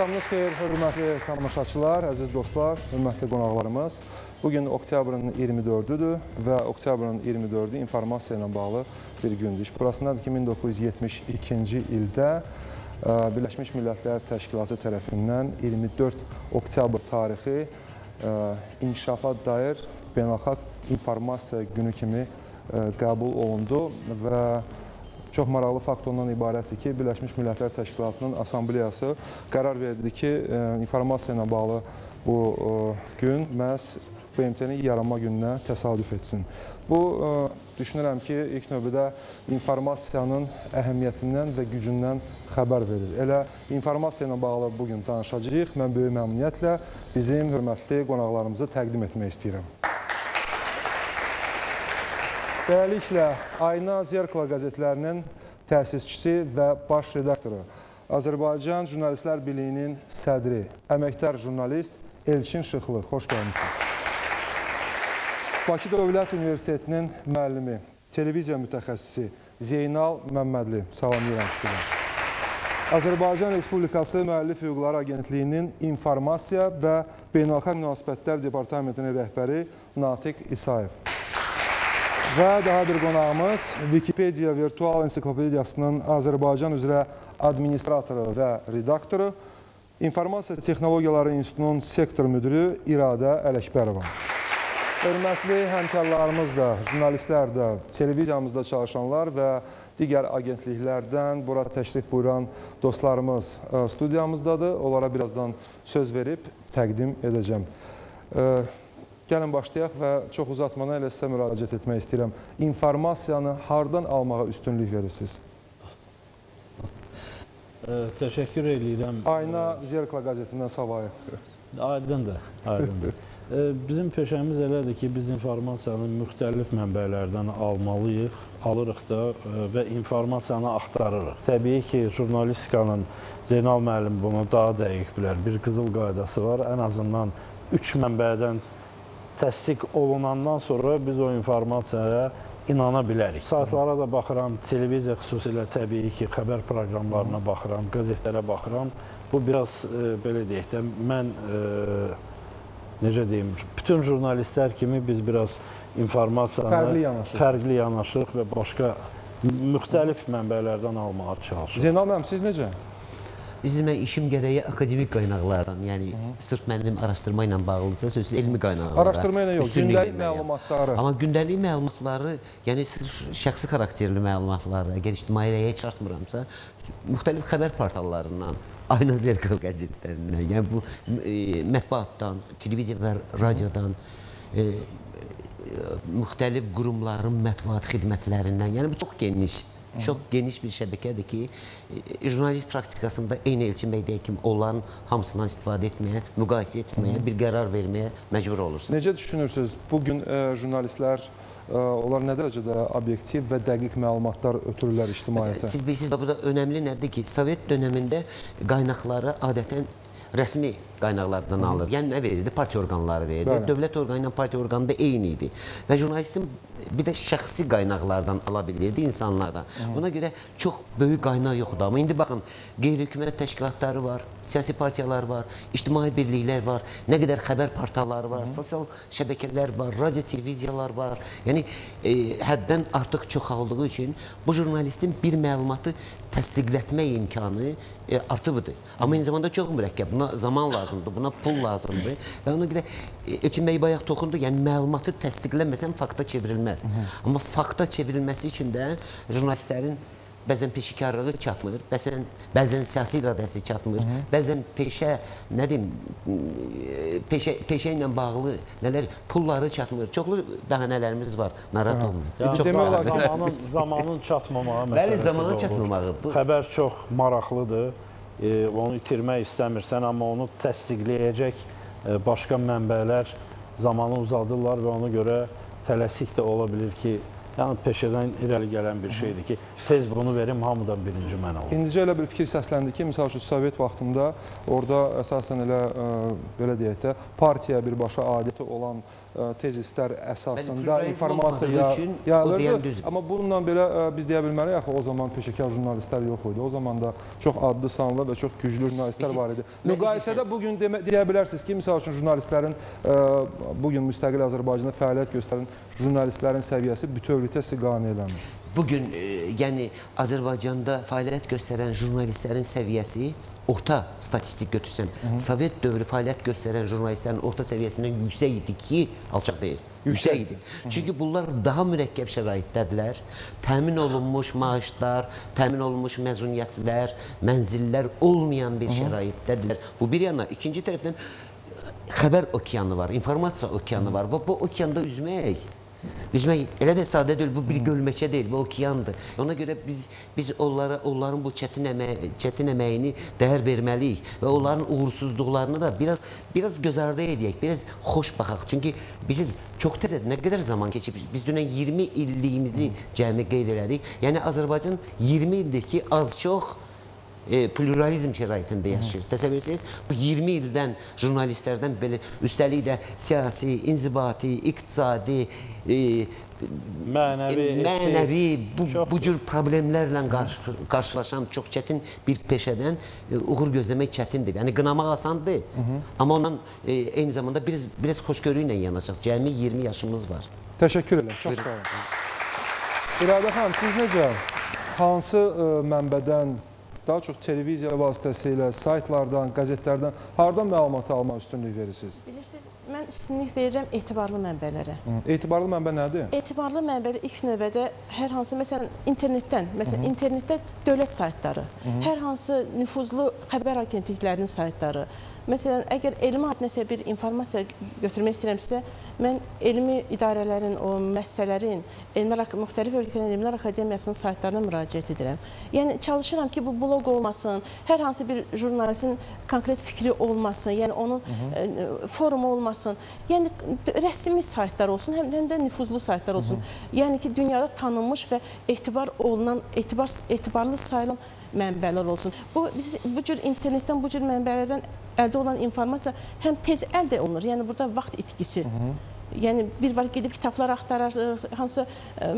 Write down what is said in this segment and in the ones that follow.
Axşamınız xeyir, hörmətli tamaşaçılar, əziz dostlar, hörmətli qonaqlarımız. Bugün oktyabrın 24-üdür və oktyabrın 24-ü informasiya ilə bağlı bir gündür. İş burasındadır ki, 1972-ci ildə Birləşmiş Millətlər Təşkilatı tərəfindən 24 oktyabr tarixi inkişafa dair beynəlxalq informasiya günü kimi qəbul olundu və çox maraqlı fakt ondan ibarətdir ki, Birləşmiş Millətlər Təşkilatının Assambleyası qərar verdi ki, informasiya ilə bağlı bu gün məhz BMT-nin yaranma gününə təsadüf etsin. Bu, düşünürəm ki, ilk növbədə informasiyanın əhəmiyyətindən və gücündən xəbər verir. Elə informasiya ilə bağlı bugün danışacağıq. Mən böyük məmnuniyyətlə bizim hörmətli qonaqlarımızı təqdim etmək istəyirəm. Beləliklə, Ayna Zerkla qəzetlərinin təsisçisi və baş redaktoru, Azərbaycan Jurnalistlər Birliyinin sədri, əməkdar jurnalist Elçin Şıxlı. Xoş gəlmişsiniz. Bakı Dövlət Universitetinin müəllimi, televiziya mütəxəssisi Zeynal Məmmədli. Salamlayıram sizi. Azərbaycan Respublikası Müəllif Hüquqları Agentliyinin İnformasiya və Beynəlxalq Münasibətlər Departamentinin rəhbəri Natiq İsayev. Və daha bir qonağımız Wikipedia Virtual Ensiklopediyasının Azərbaycan üzrə administratoru və redaktoru, İnformasiya Texnologiyaları İnstitutunun sektor müdürü İradə Ələkbərova. Hörmətli həmkarlarımız da, jurnalistlər də, televiziyamızda çalışanlar və digər agentliklərdən bura təşrif buyuran dostlarımız studiyamızdadır. Onlara birazdan söz verib təqdim edəcəm. Gəlin başlayaq və çox uzatmadan elə sizə müraciət etmək istəyirəm. İnformasiyanı hardan almağa üstünlük verirsiniz? Təşəkkür eləyirəm. Ayna Zerkla qəzetindən savayı. Aydındır, aydındır. Bizim peşəmiz elədir ki, biz informasiyanı müxtəlif mənbələrdən almalıyıq, alırıq da və informasiyanı axtarırıq. Təbii ki, jurnalistikanın, Zeynal müəllim bunu daha dəqiq bilər, bir qızıl qaydası var. Ən azından 3 mənbədən təsdiq olunandan sonra biz o informasiyaya inana bilərik. Saytlara da baxıram, televiziya xüsusilə təbii ki, xəbər proqramlarına baxıram, qəzetlərə baxıram. Bu biraz, belə deyək də, mən, necə deyim, bütün jurnalistlər kimi biz biraz informasiyanı fərqli yanaşırıq və başqa müxtəlif mənbələrdən almağa çalışırıq. Zeynal müəllim, siz necə? Bizim işim gərəyi akademik qaynaqlardan, yəni sırf mənim araşdırma ilə bağlıdırsa, sözsüz elmi qaynaqlara. Araşdırma ilə yox, gündəlik məlumatları. Amma gündəlik məlumatları, yəni sırf şəxsi xarakterli məlumatları, əgər ictimai rəyə çatmıramsa, müxtəlif xəbər portallarından, Ayna Zerkal qəzetlərindən, yəni bu mətbuatdan, televiziya və radiodan, müxtəlif qurumların mətbuat xidmətlərindən, yəni bu çox geniş. Çox geniş bir şəbəkədir ki, jurnalist praktikasında eyni Elçin bəy deyək kimi onların hamısından istifadə etməyə, müqayisə etməyə, bir qərar verməyə məcbur olursunuz. Necə düşünürsünüz, bugün jurnalistlər, onlar nə dərəcədə obyektiv və dəqiq məlumatlar ötürürlər ictimaiyyətə? Siz bilirsiniz, burada önəmli nədir ki, Sovet dönəmində qaynaqları adətən rəsmi qaynaqlardan alır. Yəni nə verirdi? Partiya orqanları verirdi. Bəli. Dövlət orqanı ilə partiya orqanı da eyni idi. Və jurnalistin bir də şəxsi qaynaqlardan ala bilirdi insanlardan. Buna görə çox böyük qaynaq yoxdur. Amma indi baxın, qeyri-hökumət təşkilatları var, siyasi partiyalar var, ictimai birliklər var, nə qədər xəbər portalları var, sosial şəbəkələr var, radio, televiziyalar var. Yəni həddən artıq çoxaldığı üçün bu jurnalistin bir məlumatı təsdiqlətmək imkanı artıbıdır. Amma eyni zamanda çox mürəkkəb. Buna zaman lazımdır, buna pul lazımdır və ona görə Elçin bəy bayaq toxundu, yəni məlumatı təsdiqləməsən fakta çevrilməz. Amma fakta çevrilməsi üçün də jurnalistlərin bəzən peşəkarlığı çatmır, bəzən siyasi iradəsi çatmır, bəzən peşə, nə deyim, peşə ilə bağlı nələr, pulları çatmır. Çoxlu bəhanələrimiz var, narahat olmayın. Yəni, zamanın çatmamağı məsələsi də olur. Bəli, zamanın çatmamağı. Xəbər çox maraqlıdır, onu itirmək istəmirsən, amma onu təsdiqləyəcək başqa mənbələr zamanı uzadırlar və ona görə tələsik də ola bilir ki, yəni peşədən irəli gələn bir şeydir ki, tez bunu verim, hamıdan birinci mən olum. İndicə elə bir fikir səsləndi ki, misal üçün Sovet vaxtında orada əsasən elə, belə deyək də, partiya birbaşa adəti olan tezislər əsasında informasiya yayılırdı. Amma bununla belə biz deyə bilməliyik, axı o zaman peşəkar jurnalistlər yox idi. O zaman da çox adlı sanlı və çox güclü jurnalistlər var idi. Müqayisədə bugün deyə bilərsiniz ki, misal üçün jurnalistlərin bugün müstəqil Azərbaycanda fəaliyyət göstərən jurnalistlərin səviyyəsi bütövlükdə sizi qane eləmir. Bugün, yəni Azərbaycanda fəaliyyət göstərən jurnalistlərin səviyyəsi orta statistik götürsəm, Sovet dövrü fəaliyyət göstərən jurnalistlərin orta səviyyəsindən yüksək idi ki, alçaq deyil, yüksək idi. Çünki bunlar daha mürəkkəb şəraitdədirlər. Təmin olunmuş maaşlar, təmin olunmuş məzuniyyətlər, mənzillər olmayan bir şəraitdədirlər. Bu bir yana, ikinci tərəfdən xəbər okeanı var, informasiya okeanı var və bu okeanda üzmək elə də sadə deyil, bu bir gölməçə deyil, bu okeandır. Ona görə biz onların bu çətin əməyini dəyər verməliyik və onların uğursuzluqlarını da biraz gözardı eləyək, biraz xoş baxaq. Çünki bilirsiniz, çox təzədir, nə qədər zaman keçib, biz dünən 20 illiyimizi cəmi qeyd elədik. Yəni Azərbaycan 20 ildir ki, az-çox pluralizm şəraitində yaşayır. Təsəvvür etsəniz, bu 20 ildən jurnalistlərdən belə, üstəlik də siyasi, inzibati, iqtisadi, mənəvi bu cür problemlərlə qarşılaşan çox çətin bir peşədən uğur gözləmək çətindir. Yəni qınamaq asandır, amma ondan eyni zamanda biraz xoşgörü ilə yanaşaq. Cəmi 20 yaşımız var. Təşəkkür edirəm, çox sağ olun. İradə xanım, siz necə, hansı mənbədən, daha çox televiziya vasitəsilə, saytlardan, qəzetlərdən, hardan məlumatı alma üstünlük verirsiniz? Bilirsiniz, mən üstünlük verirəm etibarlı mənbələrə. Etibarlı mənbə nədir? Etibarlı mənbələr ilk növbədə hər hansı, məsələn, internetdən, məsələn, internetdə dövlət saytları, hər hansı nüfuzlu xəbər agentliklərinin saytları. Məsələn, əgər elmə aid nəsə bir informasiya götürmək istəyirəmsə, mən elmi idarələrin, o müəssisələrin, müxtəlif ölkələrin Elmlər Akademiyasının saytlarına müraciət edirəm. Yəni, çalışıram ki, bu bloq olmasın, hər hansı bir jurnalistin konkret fikri olmasın, yəni onun forumu olmasın. Yəni, rəsmi saytlar olsun, həm də nüfuzlu saytlar olsun. Yəni ki, dünyada tanınmış və etibar olunan, etibarlı sayılan mənbələr olsun. Bu cür internetdən, bu cür mənbələrdən əldə olan informasiya həm tez əldə olunur, yəni burada vaxt itkisi. Yəni bir var gedib kitablar axtararıq, hansı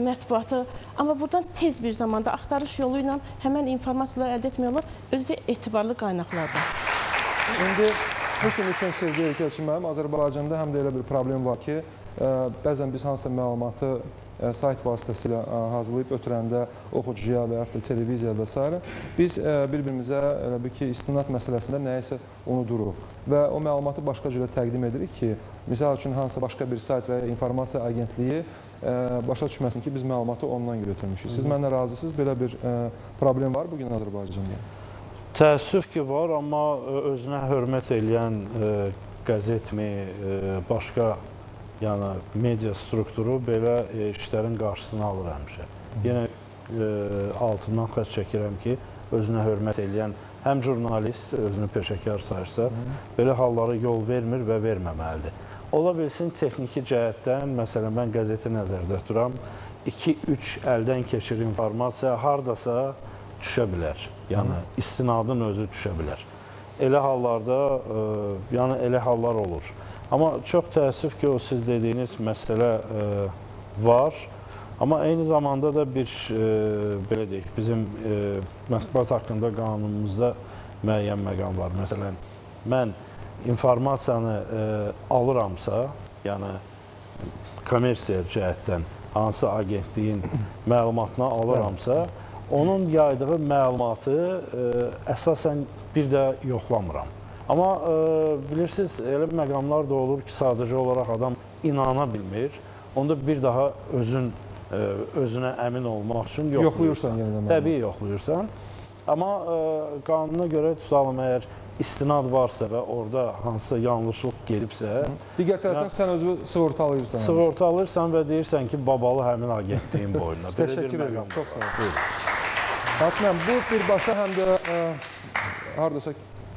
mətbuatı, amma buradan tez bir zamanda axtarış yolu ilə həmən informasiyalar əldə etmək olar, özü də etibarlı qaynaqlardan. İndi bu gün üçün siz deyir ki, Elçin müəllim, Azərbaycanda həm də elə bir problem var ki, bəzən biz hansısa məlumatı sayt vasitəsilə hazırlayıb ötürəndə oxucuya və yaxud da televiziya və s. Biz bir-birimizə elə bir ki, istinad məsələsində nəyisə unuduruq və o məlumatı başqa cürə təqdim edirik ki, misal üçün hansısa başqa bir sayt və ya informasiya agentliyi başa düşməsin ki, biz məlumatı ondan götürmüşük. Siz mənlə razısınız, belə bir problem var bugün Azərbaycanda? Təəssüf ki var, amma özünə hörmət eləyən qəzetmi, başqa yəni media strukturu belə işlərin qarşısını alır həmişə. Yenə altından xətt çəkirəm ki, özünə hörmət eləyən həm jurnalist, özünü peşəkar sayırsa, belə hallara yol vermir və verməməlidir. Ola bilsin texniki cəhətdən, məsələn, mən qəzeti nəzərdə tuturam, 2-3 əldən keçir informasiya haradasa düşə bilər. Yəni istinadın özü düşə bilər. Elə hallarda, yəni elə hallar olur. Amma çox təəssüf ki, o siz dediyiniz məsələ var. Amma eyni zamanda da bir, belə deyək, bizim mətbuat haqqında qanunumuzda müəyyən məqam var. Məsələn, mən informasiyanı alıramsa, yəni kommersiya cəhətdən hansı agentliyin məlumatını alıramsa, onun yaydığı məlumatı əsasən bir də yoxlamıram. Amma bilirsiniz, elə məqamlar da olur ki, sadəcə olaraq adam inana bilmir. Onda bir daha özünə əmin olmaq üçün yoxlayırsan. Təbii yoxlayırsan. Amma qanuna görə tutalım, əgər istinad varsa və orada hansısa yanlışlıq gelibsə... Digər tərəfdən sən özünü sığortalayırsan. Sığortalayırsan və deyirsən ki, babalı həmin agentliyin boynuna. Təşəkkür edirəm. Çox sağ olun. Xatmən, bu birbaşa həm də haradasa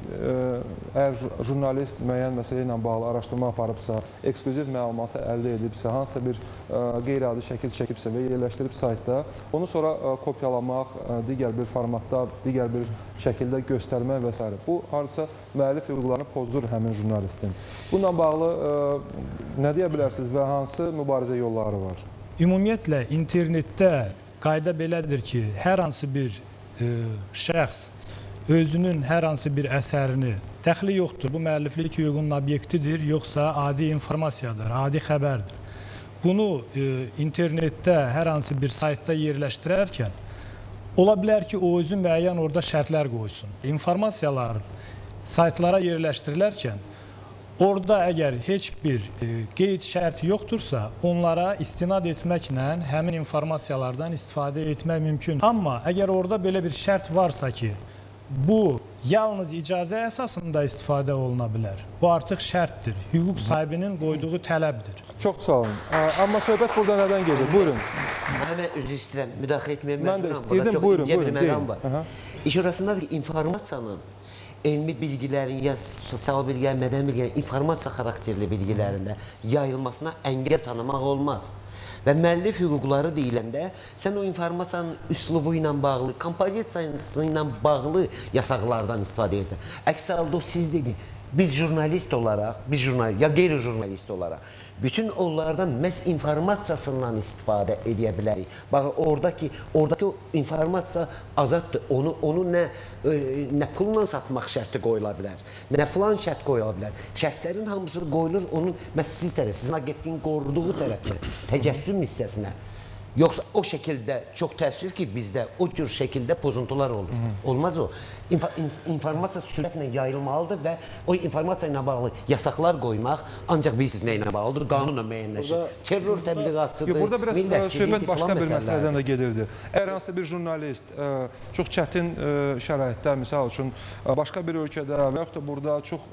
əgər jurnalist müəyyən məsələ ilə bağlı araşdırma aparıbsa, ekskluziv məlumatı əldə edibsə, hansısa bir qeyri-adi şəkil çəkibsə və yerləşdirib saytda, onu sonra kopyalamaq, digər bir formatda, digər bir şəkildə göstərmək və s. Bu, haradasa müəllif hüquqlarını pozur həmin jurnalistin. Bununla bağlı Nə deyə bilərsiniz və hansı mübarizə yolları var? Ümumiyyətlə, internetdə qayda belədir ki, hər hansı bir şəxs özünün hər hansı bir əsərini, dəxli yoxdur, bu müəlliflik hüququnun obyektidir, yoxsa adi informasiyadır, adi xəbərdir. Bunu internetdə hər hansı bir saytda yerləşdirərkən, ola bilər ki, o özü müəyyən orada şərtlər qoysun. İnformasiyalar saytlara yerləşdirilərkən, orada əgər heç bir qeyd şərti yoxdursa, onlara istinad etməklə həmin informasiyalardan istifadə etmək mümkündür. Amma əgər orada belə bir şərt varsa ki, bu yalnız icazə əsasında istifadə oluna bilər. Bu artıq şərtdir. Hüquq sahibinin qoyduğu tələbdir. Çox sağ olun. Amma söhbət burada nədən gedir? Buyurun. Mən üzr istəyirəm, müdaxilə etməyə məcburam. Mən də istəyirdim, buyurun, buyurun. İş orasındadır ki, informasiyanın, elmi bilgilərin, ya sosial bilgilərin, mədəni bilgilərin, informasiya xarakterli bilgilərində yayılmasına əngəl tanımaq olmaz. Və müəllif hüquqları deyiləndə sən o informasiyanın üslubu ilə bağlı, kompozisiyası ilə bağlı yasaqlardan istifadə edirsən. Əks halda siz dedin, biz jurnalist olaraq, biz jurnalist, ya qeyri-jurnalist olaraq bütün onlardan məhz informasiyasından istifadə edə bilərik. Bax, oradakı informasiya azaddır. Onu nə pulla satmaq şərti qoyula bilər, nə filan şərt qoyula bilər. Şərtlərin hamısı qoyulur onun məhz siz tərəf, sizin agentliyin qoruduğu tərəfinə, təcəssüm hissəsinə. Yoxsa o şəkildə çox təəssüf ki, bizdə o cür şəkildə pozuntular olur. Olmaz o. İnformasiya sürətlə yayılmalıdır və o informasiya ilə bağlı yasaqlar qoymaq ancaq bilirsiniz nə ilə bağlıdır, qanunla müəyyənləşir. Terror təbliğatıdır, burada biraz söhbət başqa bir məsələdən də gedirdi. Əgər hansısa bir jurnalist çox çətin şəraitdə, misal üçün, başqa bir ölkədə və yaxud da burada çox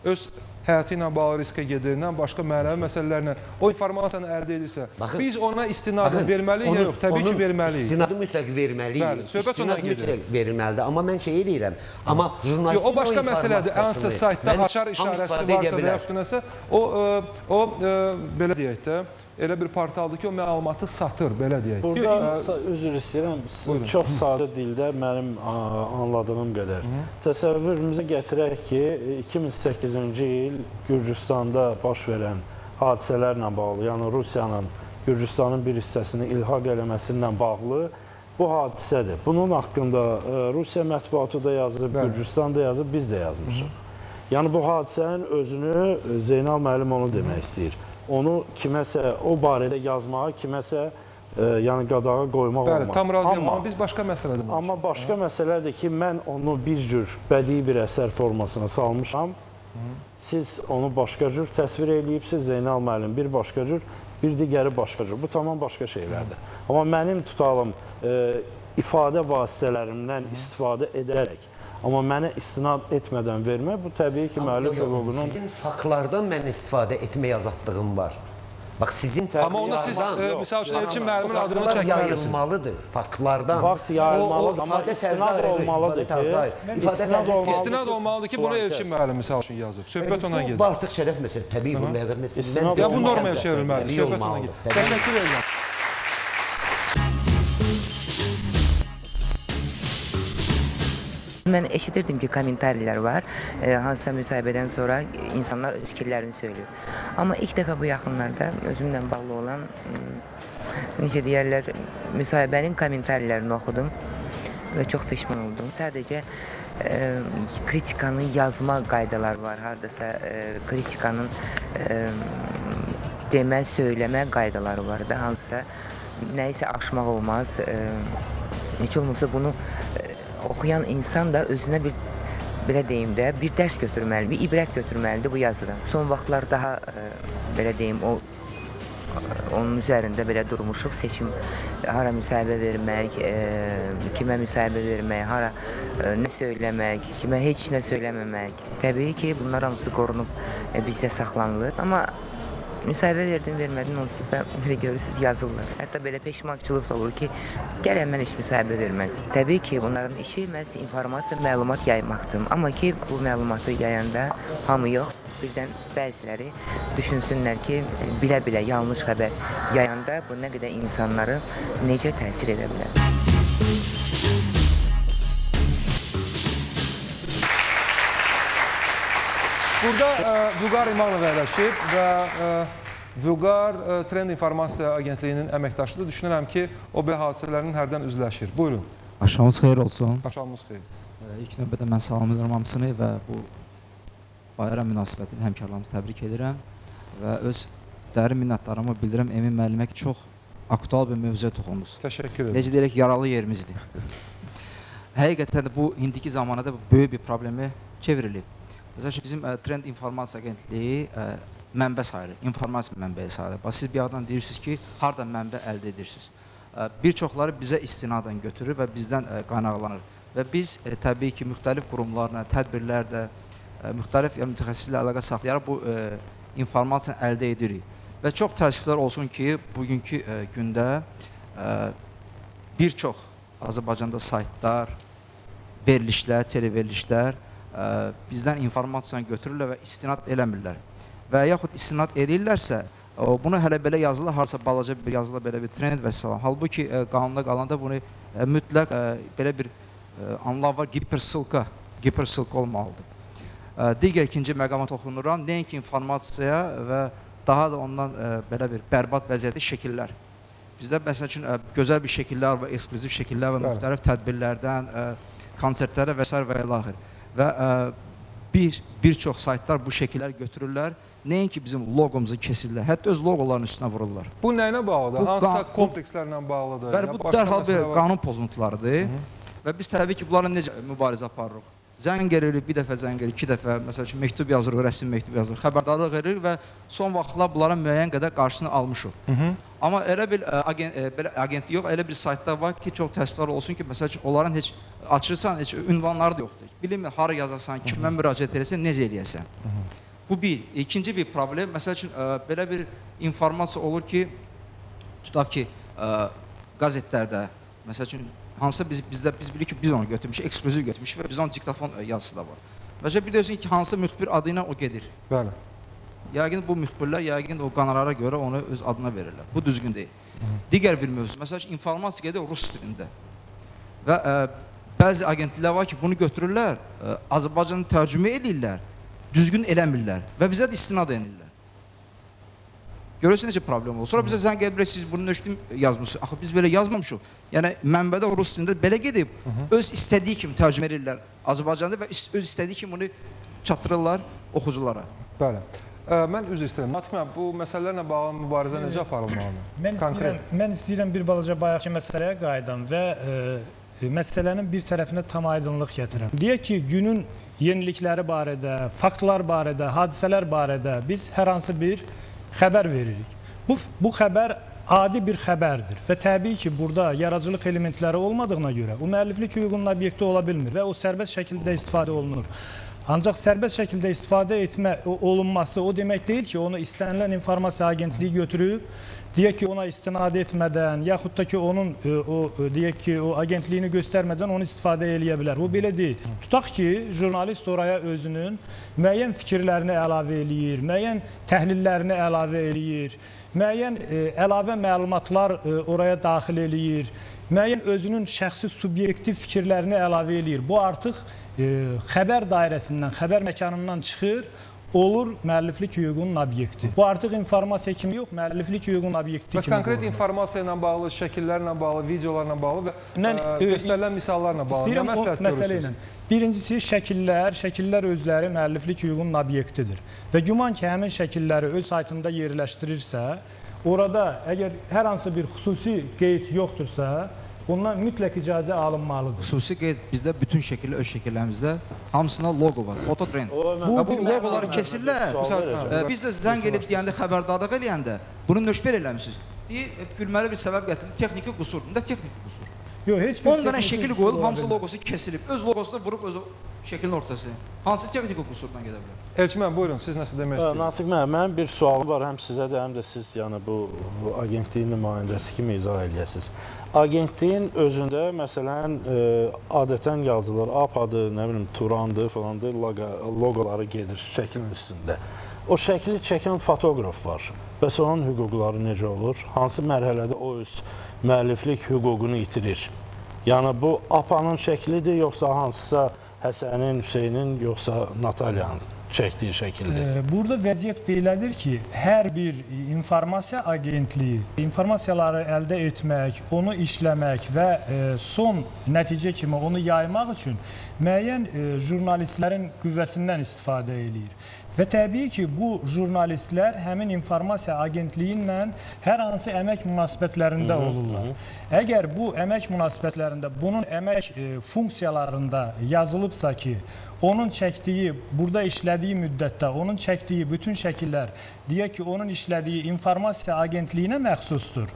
öz həyatı ilə bağlı riskə gedir, başqa mənəvi məsələlərlə o informasiyanı əldə edirsə, biz ona istinadı verməliyik ya yox? Təbii ki, verməliyik. İstinadı mütləq verməliyik. Söhbət ondan gedir. Mütləq verilməlidir. Amma mən şey eləyirəm, amma jurnalistin o başqa məsələdir. Hansısa saytda açar işarəsi varsa və yaxud nəsə, o belə deyək də, elə bir portaldır ki, o məlumatı satır, belə deyək. Burada üzr istəyirəm, çox sadə dildə mənim anladığım qədər. Təsəvvürümüzə gətirək ki, 2008-ci il Gürcüstanda baş verən hadisələrlə bağlı, yəni Rusiyanın Gürcüstanın bir hissəsini ilhaq eləməsi ilə bağlı bu hadisədir. Bunun haqqında Rusiya mətbuatı da yazıb, Gürcüstan da yazıb, biz də yazmışıq. Yəni bu hadisənin özünü Zeynal müəllim onu demək istəyir. Onu kiməsə, o barədə yazmağa kiməsə yəni qadağa qoymaq olmaz. Bəli, tam razıyam, amma biz başqa məsələdir. Amma başqa məsələdir ki, mən onu bir cür bədii bir əsər formasına salmışam. Siz onu başqa cür təsvir eləyibsiniz, Zeynal müəllim bir başqa cür, bir digəri başqa cür. Bu tamam başqa şeylərdir. Amma mənim tutalım ifadə vasitələrimdən istifadə edərək, amma mənə istinad etmədən vermək, bu təbii ki, müəllif hüququnun... Sizin faktlardan mən istifadə etməyə azadlığım var. Bax, sizin amma onda siz, misal üçün, Elçin müəllimin adını çəkməlisiniz. Yayılmalıdır, faktlardan. Fakt yayılmalıdır, amma istinad olmalıdır ki... İstinad olmalıdır ki, bunu Elçin müəllim, misal üçün, yazıb. Söhbət ondan gedir. Bu artıq şərəf məsələsi, təbii bu ləyaqət məsələsi. Ya bu normaya çevrilməlidir, söhbət ondan gedir. Təşəkkür edirəm. Mən eşidirdim ki, kommentarilər var, hansısa müsahibədən sonra insanlar öz fikirlərini söylüyor. Amma ilk dəfə bu yaxınlarda özümlə bağlı olan, necə deyərlər, müsahibənin kommentarilərini oxudum və çox peşman oldum. Sadəcə kritikanın yazma qaydaları var, haradasa kritikanın demə, söyləmə qaydaları var da, hansısa nəyisə aşmaq olmaz, heç olmasa bunu oxuyan insan da özünə bir, belə deyim də, bir dərs götürməli, bir ibrət götürməlidir bu yazıdan. Son vaxtlar daha, belə deyim, onun üzərində belə durmuşuq, seçim, hara müsahibə vermək, kimə müsahibə vermək, hara nə söyləmək, kimə heç nə söyləməmək. Təbii ki, bunlar hamısı qorunub bizdə saxlanılır, amma müsahibə verdin, vermədin, onsuz da belə görürsünüz, yazırlar. Hətta belə peşmançılıq da olur ki, gələn mən heç müsahibə verməz. Təbii ki, bunların işi məhz informasiya, məlumat yaymaqdır. Amma ki, bu məlumatı yayanda hamı yox, birdən bəziləri düşünsünlər ki, bilə-bilə yanlış xəbər yayanda bu nə qədər insanları necə təsir edə bilər. Burada Vüqar İmanov əyləşib və Vüqar Trend İnformasiya Agentliyinin əməkdaşıdır. Düşünürəm ki, o belə hadisələrinin hərdən üzləşir. Buyurun. Axşamınız xeyir olsun. Axşamınız xeyir. İlk növbədə mən salamlayıram hamısını və bu bayram münasibətilə həmkarlarımızı təbrik edirəm və öz dərin minnətdarımı bildirirəm Emin müəllimə ki, çox aktual bir mövzuya toxundunuz. Təşəkkür edirəm. Necə deyək, yaralı yerimizdir. Həqiqətən də bu indiki zamanada böyük bir problemi çevrilib. Məsələn, bizim Trend İnformasiya Agentliyi mənbə sayılır, informasiya mənbəyi sayılır. Bax, siz bir yandan deyirsiniz ki, hardan mənbə əldə edirsiniz. Bir çoxları bizə istinadən götürür və bizdən qaynaqlanır. Və biz təbii ki, müxtəlif qurumlarla, tədbirlərdə, müxtəlif mütəxəssislərlə əlaqə saxlayaraq bu informasiyanı əldə edirik. Və çox təəssüflər olsun ki, bugünkü gündə bir çox Azərbaycanda saytlar, verilişlər, televerilişlər bizdən informasiyanı götürürlər və istinad eləmirlər. Və yaxud istinad eləyirlərsə, bunu hələ belə yazılı, harasa balaca bir yazılı belə bir trend və salam. Halbuki qanunda qalanda bunu mütləq belə bir anlam var, gipersılka olmalıdır. Digər ikinci məqama toxunuram, nəinki informasiya və daha da ondan belə bir bərbad vəziyyətli şəkillər. Bizdə məsəl üçün gözəl bir şəkillər və ekskluziv şəkillər və müxtəlif tədbirlərdən, konsertlərə və s. və ilaxır. Və bir çox saytlar bu şəkillər götürürlər, nəinki bizim loqomuzu kesirlər, hətta öz loqolarının üstünə vururlar. Bu nə ilə bağlıdır? Hansısa komplekslərlə bağlıdır? Bəli, bu dərhal bir qanun pozuntularıdır. Və biz təbii ki, bunlarla necə mübarizə aparırıq? Zəng eləyirik, bir dəfə zəng eləyirik, iki dəfə, məsəl üçün, məktub yazırıq, rəsmi məktub yazırıq, xəbərdarlıq veririk və son vaxtlar bunlara müəyyən qədər qarşısını almışıq. Amma elə bir belə agentlik yox, elə bir saytlar var ki, çox təəssüflər olsun ki, məsəl üçün, onların heç açırsan, heç ünvanları da yoxdur. Bilinmir, hara yazasan, kimə müraciət eləsən, necə eləyəsən. Bu bir. İkinci bir problem, məsəl üçün, belə bir informasiya olur ki, tutaq ki, qəzetlərdə, məsəl üçün, hansısa biz bilirik ki, biz onu götürmüşük, ekskluziv götürmüşük və biz onun diktofon yazısı da var. Məsələn, biliyorsun ki, hansı müxbir adı ilə o gedir. Bəli. Yəqin bu müxbirlər, yəqin o qanarara görə onu öz adına verirlər. Bu düzgün deyil. Digər bir mövzu, məsələn, informasiya gedir rus dilində. Və bəzi agentliklər var ki, bunu götürürlər, Azərbaycanı tərcümə eləyirlər, düzgün eləmirlər və bizə də istinad edirlər. Görürsün necə problem olur. Sonra bizə zəng edib, siz bunu nöşdüm yazmışsınız. Axı biz belə yazmamışıq. Yəni mənbədə rus dilində belə gedib, öz istədiyi kimi tərcümə edirlər Azərbaycanda və öz istədiyi kimi bunu çatdırırlar oxuculara. Bəli. Mən üzr istəyirəm. Natiq müəllim, bu məsələlərlə bağlı mübarizə necə aparılmalıdır? Mən istəyirəm bir balaca bayaqki məsələyə qayıdam və məsələnin bir tərəfinə tam aydınlıq gətirəm. Deyək ki, günün yenilikləri barədə, faktlar barədə, hadisələr barədə biz hər hansı bir xəbər veririk. Bu xəbər adi bir xəbərdir və təbii ki, burada yaradıcılıq elementləri olmadığına görə o müəlliflik hüququnun obyekti ola bilmir və o sərbəst şəkildə istifadə olunur. Ancaq sərbəst şəkildə istifadə etmə olunması o demək deyil ki, onu istənilən informasiya agentliyi götürüb, deyək ki, ona istinad etmədən, yaxud da ki, onun deyək ki, o agentliyini göstərmədən onu istifadə eləyə bilər. Bu belə deyil. Tutaq ki, jurnalist oraya özünün müəyyən fikirlərini əlavə eləyir, müəyyən təhlillərini əlavə eləyir, müəyyən əlavə məlumatlar oraya daxil eləyir, müəyyən özünün şəxsi subyektiv fikirlərini əlavə eləyir. Bu artıq xəbər dairəsindən, xəbər məkanından çıxır, olur müəlliflik hüququnun obyekti. Bu artıq informasiya kimi yox, müəlliflik hüququnun obyekti kimi. Bəs konkret informasiya ilə bağlı, şəkillərlə bağlı, videolarla bağlı və göstərilən misallarla bağlı nə məsləhət görürsünüz? Birincisi, şəkillər, şəkillər özləri müəlliflik hüququnun obyektidir. Və güman ki, həmin şəkilləri öz saytında yerləşdirirsə, orada əgər hər hansı bir xüsusi qeyd yoxdursa, bundan mütləq icazə alınmalıdır. Xüsusi qeyd bizdə bütün şəkillər, öz şəkillərimizdə hamısına loqo var, fototrend. Və bu loqoları kesirlər. Biz də zəng edib deyəndə, xəbərdarlıq eləyəndə bunu nöşbər eləmişsiniz. Deyir, gülməli bir səbəb gətirir, texniki qusur. Bunda texniki qusur. Yox, heç bir 10 dənə şəkil qoyulub, hamısı loqosu kesilib. Öz loqosunu vurub öz şəklin ortasına. Hansı texniki qüsurdan gedə bilər? Elçin müəllim, buyurun, siz nəsə demək istəyirsiniz? Natiq müəllim, mənim bir sualım var, həm sizə də, həm də siz yəni bu agentliyin nümayəndəsi kimi izah eləyəsiniz. Agentliyin özündə, məsələn, adətən yazılır, APA-dır, nə bilim, Turandır, falandır, loqoları gedir şəklin üstündə. O şəkli çəkən fotoqraf var. Bəs onun hüquqları necə olur? Hansı mərhələdə o öz müəlliflik hüququnu itirir? Yəni bu APA-nın şəklidir, yoxsa hansısa Həsənin, Hüseynin, yoxsa Natalyanın? çəkdiyi şəkildir. Burada vəziyyət belədir ki, hər bir informasiya agentliyi informasiyaları əldə etmək, onu işləmək və son nəticə kimi onu yaymaq üçün müəyyən jurnalistlərin qüvvəsindən istifadə eləyir. Və təbii ki, bu jurnalistlər həmin informasiya agentliyi ilə hər hansı əmək münasibətlərində olurlar. Əgər bu əmək münasibətlərində, bunun əmək funksiyalarında yazılıbsa ki, onun çəkdiyi, burada işlədiyi müddətdə, onun çəkdiyi bütün şəkillər, deyək ki, onun işlədiyi informasiya agentliyinə məxsusdur,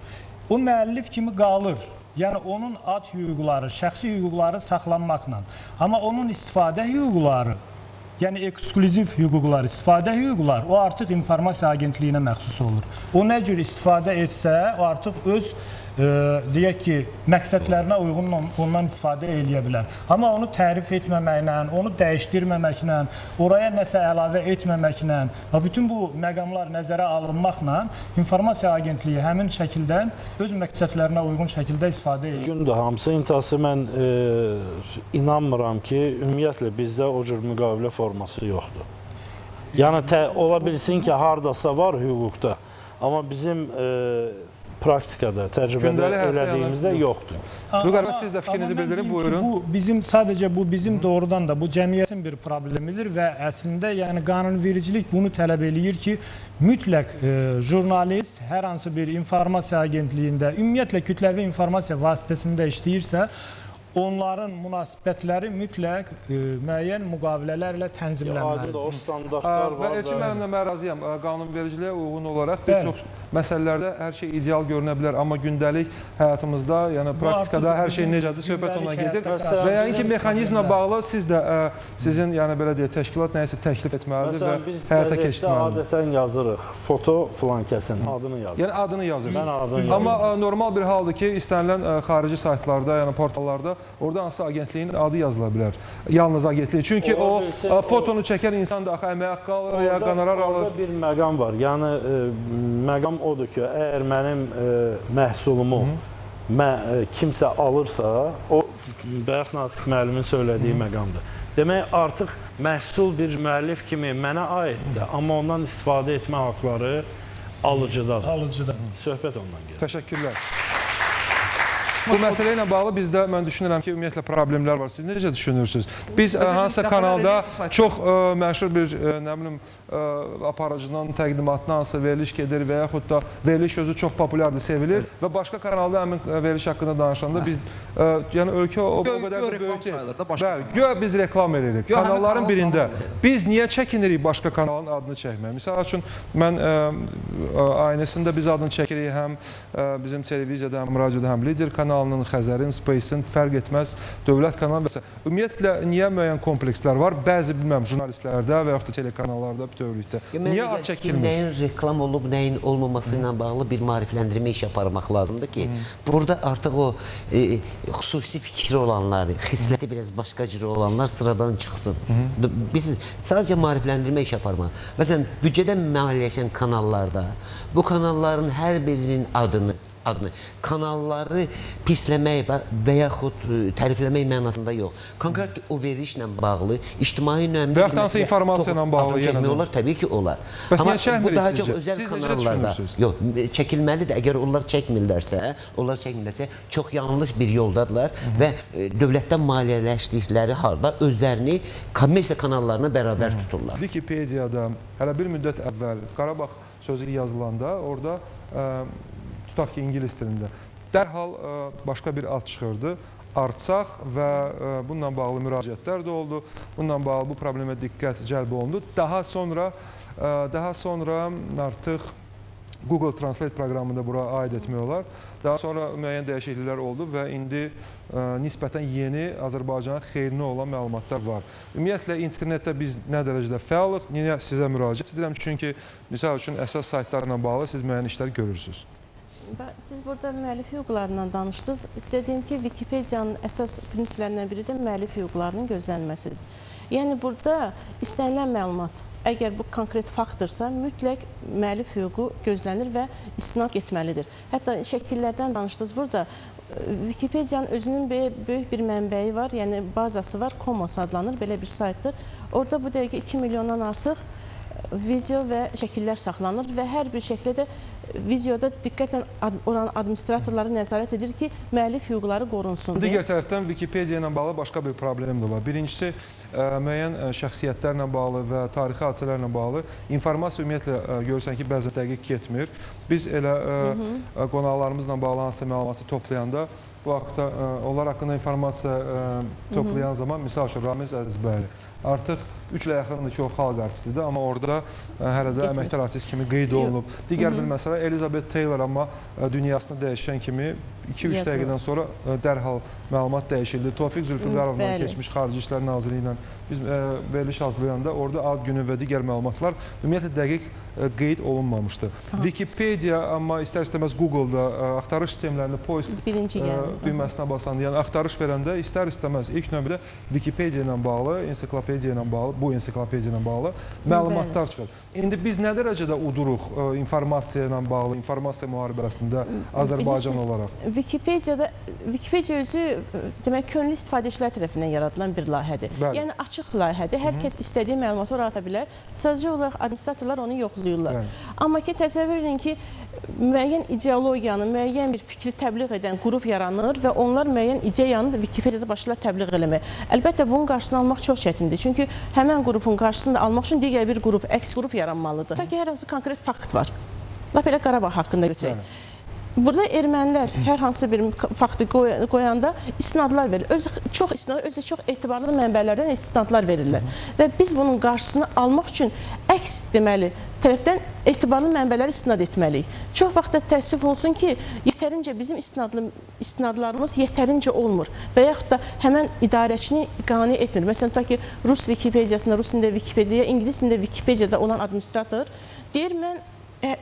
o müəllif kimi qalır. Yəni, onun ad hüquqları, şəxsi hüquqları saxlanmaqla. Amma onun istifadə hüquqları, yəni eksklüziv hüquqlar, istifadə hüquqlar, o artıq informasiya agentliyinə məxsus olur. O nə cür istifadə etsə, o artıq öz, deyək ki, məqsədlərinə uyğun ondan istifadə eləyə bilər. Amma onu tərif etməməklə, onu dəyişdirməməklə, oraya nəsə əlavə etməməklə və bütün bu məqamlar nəzərə alınmaqla informasiya agentliyi həmin şəkildən öz məqsədlərinə uyğun şəkildə istifadə edir. Gündür hamısı intihası mən inanmıram ki, ümumiyyətlə bizdə o cür müqavilə forması yoxdur. Yəni ola bilsin ki, hardasa var hüquqda, amma bizim praktikada, təcrübədə elədiyimizdə yoxdur. Vüqar bəy, siz də fikrinizi bildirin, buyurun. Bu bizim, sadəcə bu bizim doğrudan da bu cəmiyyətin bir problemidir və əslində yəni qanunvericilik bunu tələb eləyir ki, mütləq jurnalist hər hansı bir informasiya agentliyində, ümumiyyətlə kütləvi informasiya vasitəsində işləyirsə, onların münasibətləri mütləq müəyyən müqavilələrlə tənzimlənməlidir. Aydın, o standartlar var. Və Elçin müəllimlə mən razıyam. Qanunvericiliyə uyğun olaraq bir çox məsələlərdə hər şey ideal görünə bilər, amma gündəlik həyatımızda, yəni praktikada hər şey necədir, söhbət ondan gedir. Və yəni ki, mexanizmlə bağlı siz də sizin, yəni belə deyək, təşkilat nəyisə təklif etməlidir və həyata keçirməlidir. Adətən yazırıq, foto filan kəsin adını yazırıq. Yəni adını yazırsınız. Amma normal bir haldır ki, istənilən xarici saytlarda, yəni portallarda orada hansısa agentliyin adı yazıla bilər. Yalnız agentlik. Çünki o fotonu çəkən insan da axı əmək haqqı alır, ya qonorar alır. Orada bir məqam var. Yəni məqam odur ki, əgər mənim məhsulumu kimsə alırsa, o bayaq Natiq müəllimin söylədiyi məqamdır. Demək, artıq məhsul bir müəllif kimi mənə aiddir, amma ondan istifadə etmə haqları alıcıdadır. Alıcıda. Söhbət ondan gedir. Təşəkkürlər. Bu məsələ ilə bağlı bizdə, mən düşünürəm ki, ümumiyyətlə problemlər var. Siz necə düşünürsünüz? Biz hansısa kanalda çox məşhur bir, nə bilim, aparıcının təqdimatına hansısa veriliş gedir və yaxud da veriliş özü çox populyardır, sevilir və başqa kanalda həmin veriliş haqqında danışanda biz, yəni ölkə o qədər də böyük deyil. Bəli, güya biz reklam edirik kanalların birində. Biz niyə çəkinirik başqa kanalın adını çəkməyə? Misal üçün, mən aynəsində biz adını çəkirik həm bizim televiziyada, həm radioda, həm lider kanalının, Xəzərin, Space-in fərq etməz, dövlət kanalı və s. Ümumiyyətlə, niyə müəyyən komplekslər var? Bəzi, bilməm, jurnalistlərdə və yaxud da telekanallarda bütövlükdə. Niyə ad çəkilmir? Nəyin reklam olub, nəyin olmaması ilə bağlı bir maarifləndirmə iş aparmaq lazımdır ki, burada artıq o xüsusi fikri olanlar, xisləti biraz başqa cür olanlar sıradan çıxsın. Biz sadəcə maarifləndirmə iş aparmaq. Məsələn, büdcədən maliyyələşən kanallarda bu kanalların hər birinin adını, kanalları pisləmək və yaxud tərifləmək mənasında yox. Konkret o verilişlə bağlı, ictimai önəmli... Və yaxud hansı informasiya ilə bağlı yenə də? Olar, təbii ki, olar. Bəs niyə çəkmirik bu daha çox özəl kanallarda. Yox, çəkilməlidir. Əgər onlar çəkmirlərsə, çox yanlış bir yoldadırlar və dövlətdən maliyyələşdikləri halda özlərini kommersiya kanallarına bərabər tuturlar. Wikipediada hələ bir müddət əvvəl Qarabağ sözü yazılanda orada tutaq ki, ingilis dilində dərhal başqa bir ad çıxırdı. Artsaq və bununla bağlı müraciətlər də oldu. Bununla bağlı bu problemə diqqət cəlb olundu. Daha sonra artıq Google Translate proqramında bura aid etmək olar. Daha sonra müəyyən dəyişikliklər oldu və indi nisbətən yeni Azərbaycanın xeyrinə olan məlumatlar var. Ümumiyyətlə, internetdə biz nə dərəcədə fəallıq, niyə sizə müraciət edirəm? Çünki, misal üçün, əsas saytlarla bağlı siz müəyyən işlər görürsünüz. Siz burada müəllif hüquqlarından danışdınız. İstədiyim ki, Wikipediyanın əsas prinsiplərindən biri də müəllif hüquqlarının gözlənməsidir. Yəni, burada istənilən məlumat Əgər bu konkret faktdırsa, mütləq müəllif hüququ gözlənir və istinad etməlidir. Hətta şəkillərdən danışdınız burada. Wikipediyanın özünün böyük bir mənbəyi var, yəni bazası var, Commons adlanır, belə bir saytdır. Orada bu dəqiqə 2 milyondan artıq video və şəkillər saxlanır və hər bir şəkildə də videoda diqqətlə oranın administratorları nəzarət edir ki, müəllif hüquqları qorunsun. Digər tərəfdən Wikipedia ilə bağlı başqa bir problem də var. Birincisi, müəyyən şəxsiyyətlərlə bağlı və tarixi hadisələrlə bağlı informasiya ümumiyyətlə görürsən ki, bəzən dəqiq getmir. Biz elə qonaqlarımızla bağlı hansısa məlumatı toplayanda bu haqda onlar haqqında informasiya toplayan zaman, misal üçün Ramiz Əzizbəyli artıq 3 ilə yaxındır ki, o xalq artistidir, amma orada hələ də əməkdar artist kimi qeyd olunub. Digər bir məsələ Elizabeth Taylor, amma dünyasını dəyişən kimi 2-3 dəqiqədən sonra dərhal məlumat dəyişildi. Tofiq Zülfüqarovla keçmiş Xarici İşlər Naziri ilə biz veriliş hazırlayanda orada ad günü və digər məlumatlar ümumiyyətlə dəqiq qeyd olunmamışdı. Wikipedia, amma istər-istəməz Google-da axtarış sistemlərində poisk düyməsinə basanda, yəni axtarış verəndə istər-istəməz ilk növbədə Wikipedia ilə bağlı, ensiklopediya ilə bağlı, bu ensiklopediya ilə bağlı məlumatlar çıxır. İndi biz nə dərəcədə uduruq informasiya ilə bağlı, informasiya müharibəsində Azərbaycan olaraq? Wikipedia özü demək könüllü istifadəçilər tərəfindən yaradılan bir layihədir. Yəni açıq layihədir. Hər kəs istədiyi məlumatı ora ata bilər. Sadəcə olaraq administratorlar onu yoxlayırlar. Amma ki, təsəvvür edin ki, müəyyən ideologiyanı, müəyyən bir fikri təbliğ edən qrup yaranır və onlar müəyyən ideyanı Wikipediada başlayırlar təbliğ eləməyə. Əlbəttə, bunun qarşısını almaq çox çətindir. Çünki həmən qrupun qarşısını da almaq üçün digər bir qrup, əks qrup yaranmalıdır. Ta ki, hər hansı konkret fakt var. Lap elə Qarabağ haqqında götürək. Burada ermənilər hər hansı bir faktı qoyanda istinadlar verir. Özü çox etibarlı mənbələrdən istinadlar verirlər. Və biz bunun qarşısını almaq üçün əks deməli tərəfdən etibarlı mənbələri istinad etməliyik. Çox vaxt da təəssüf olsun ki, yetərincə bizim istinadlarımız yetərincə olmur və yaxud da həmən idarəçini qane etmir. Məsələn, tutaq ki, Rus Wikipediyasında, Rus dilində Wikipediya, İngilis dilində Wikipediyada olan administrator deyir, mən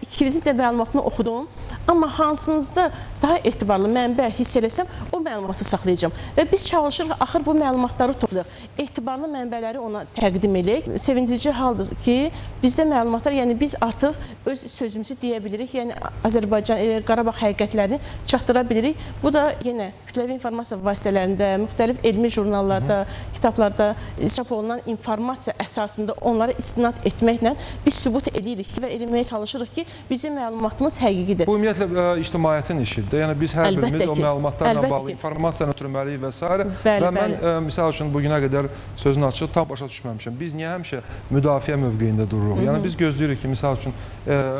ikinizin də məlumatını oxudum, amma hansınızda daha etibarlı mənbə hiss eləsəm, o məlumatı saxlayacağam. Və biz çalışırıq, axır bu məlumatları toplayaq, etibarlı mənbələri ona təqdim eləyək. Sevindirici haldır ki, bizdə məlumatlar, yəni biz artıq öz sözümüzü deyə bilirik, yəni Azərbaycan, Qarabağ həqiqətlərini çatdıra bilirik. Bu da yenə kütləvi informasiya vasitələrində, müxtəlif elmi jurnallarda, kitablarda çap olunan informasiya əsasında onlara istinad etməklə biz sübut edirik və eləməyə çalışırıq ki, bizim məlumatımız həqiqidir. Bu, ümumiyyətlə, ictimaiyyətin işidir. Yəni, biz hər birimiz o məlumatlarla bağlı informasiyanı ötürməliyik və s. Və mən, misal üçün, bugünə qədər sözün açığı tam başa düşməmişəm. Biz niyə həmişə müdafiə mövqeyində dururuq? Yəni, biz gözləyirik ki, misal üçün,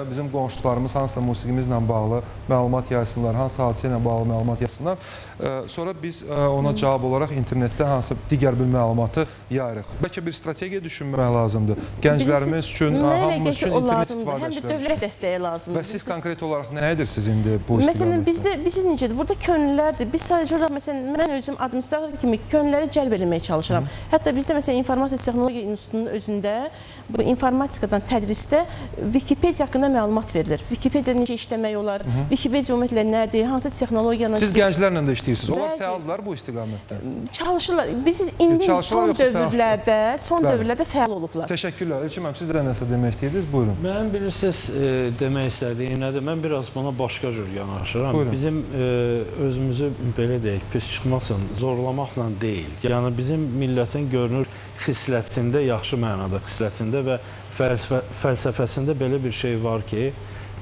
bizim qonşularımız hansısa musiqimizlə bağlı məlumat yaysınlar, hansı hadisə ilə bağlı məlumat yaysınlar. Sonra biz ona cavab olaraq internetdə hansı digər bir məlumatı yayırıq. Bəlkə bir strategiya düşünmək lazımdır. Gənclərimiz üçün, hamımız üçün internet istifadəçiləri üçün. Dövlət dəstəyi lazımdır. Və siz konkret olaraq nə edirsiniz indi bu istiqamətdə? Məsələn, bizdə, biz necədir? Burada könüllülərdir. Biz sadəcə olaraq, məsələn, mən özüm administrator kimi könüllüləri cəlb eləməyə çalışıram. Hətta bizdə, məsələn, İnformasiya Texnologiya İnstitutunun özündə bu informatikadan tədrisdə Wikipedia haqqında məlumat verilir. Wikipedia necə işləmək olar, Wikipedia ümumiyyətlə nədir, hansı texnologiyanı... Siz gənclərlə də işləyirsiniz. Onlar fəaldırlar bu istiqamətdə. Çalışırlar. Biz indi son dövrlərdə fəal olublar. Təşəkkürlər. Elçin müəllim, siz də nəsə demək istəyirdiniz? Buyurun. Mənim bilirsiniz, demək istədiyim nədir? Mən biraz buna başqa cür yanaşıram. Buyurun. Bizim özümüzü belə deyək, pis çıxmasın, zorlamaqla deyil. Yəni bizim millətin görünür xislətində, yaxşı mənada xislətində və fəlsəfəsində belə bir şey var ki,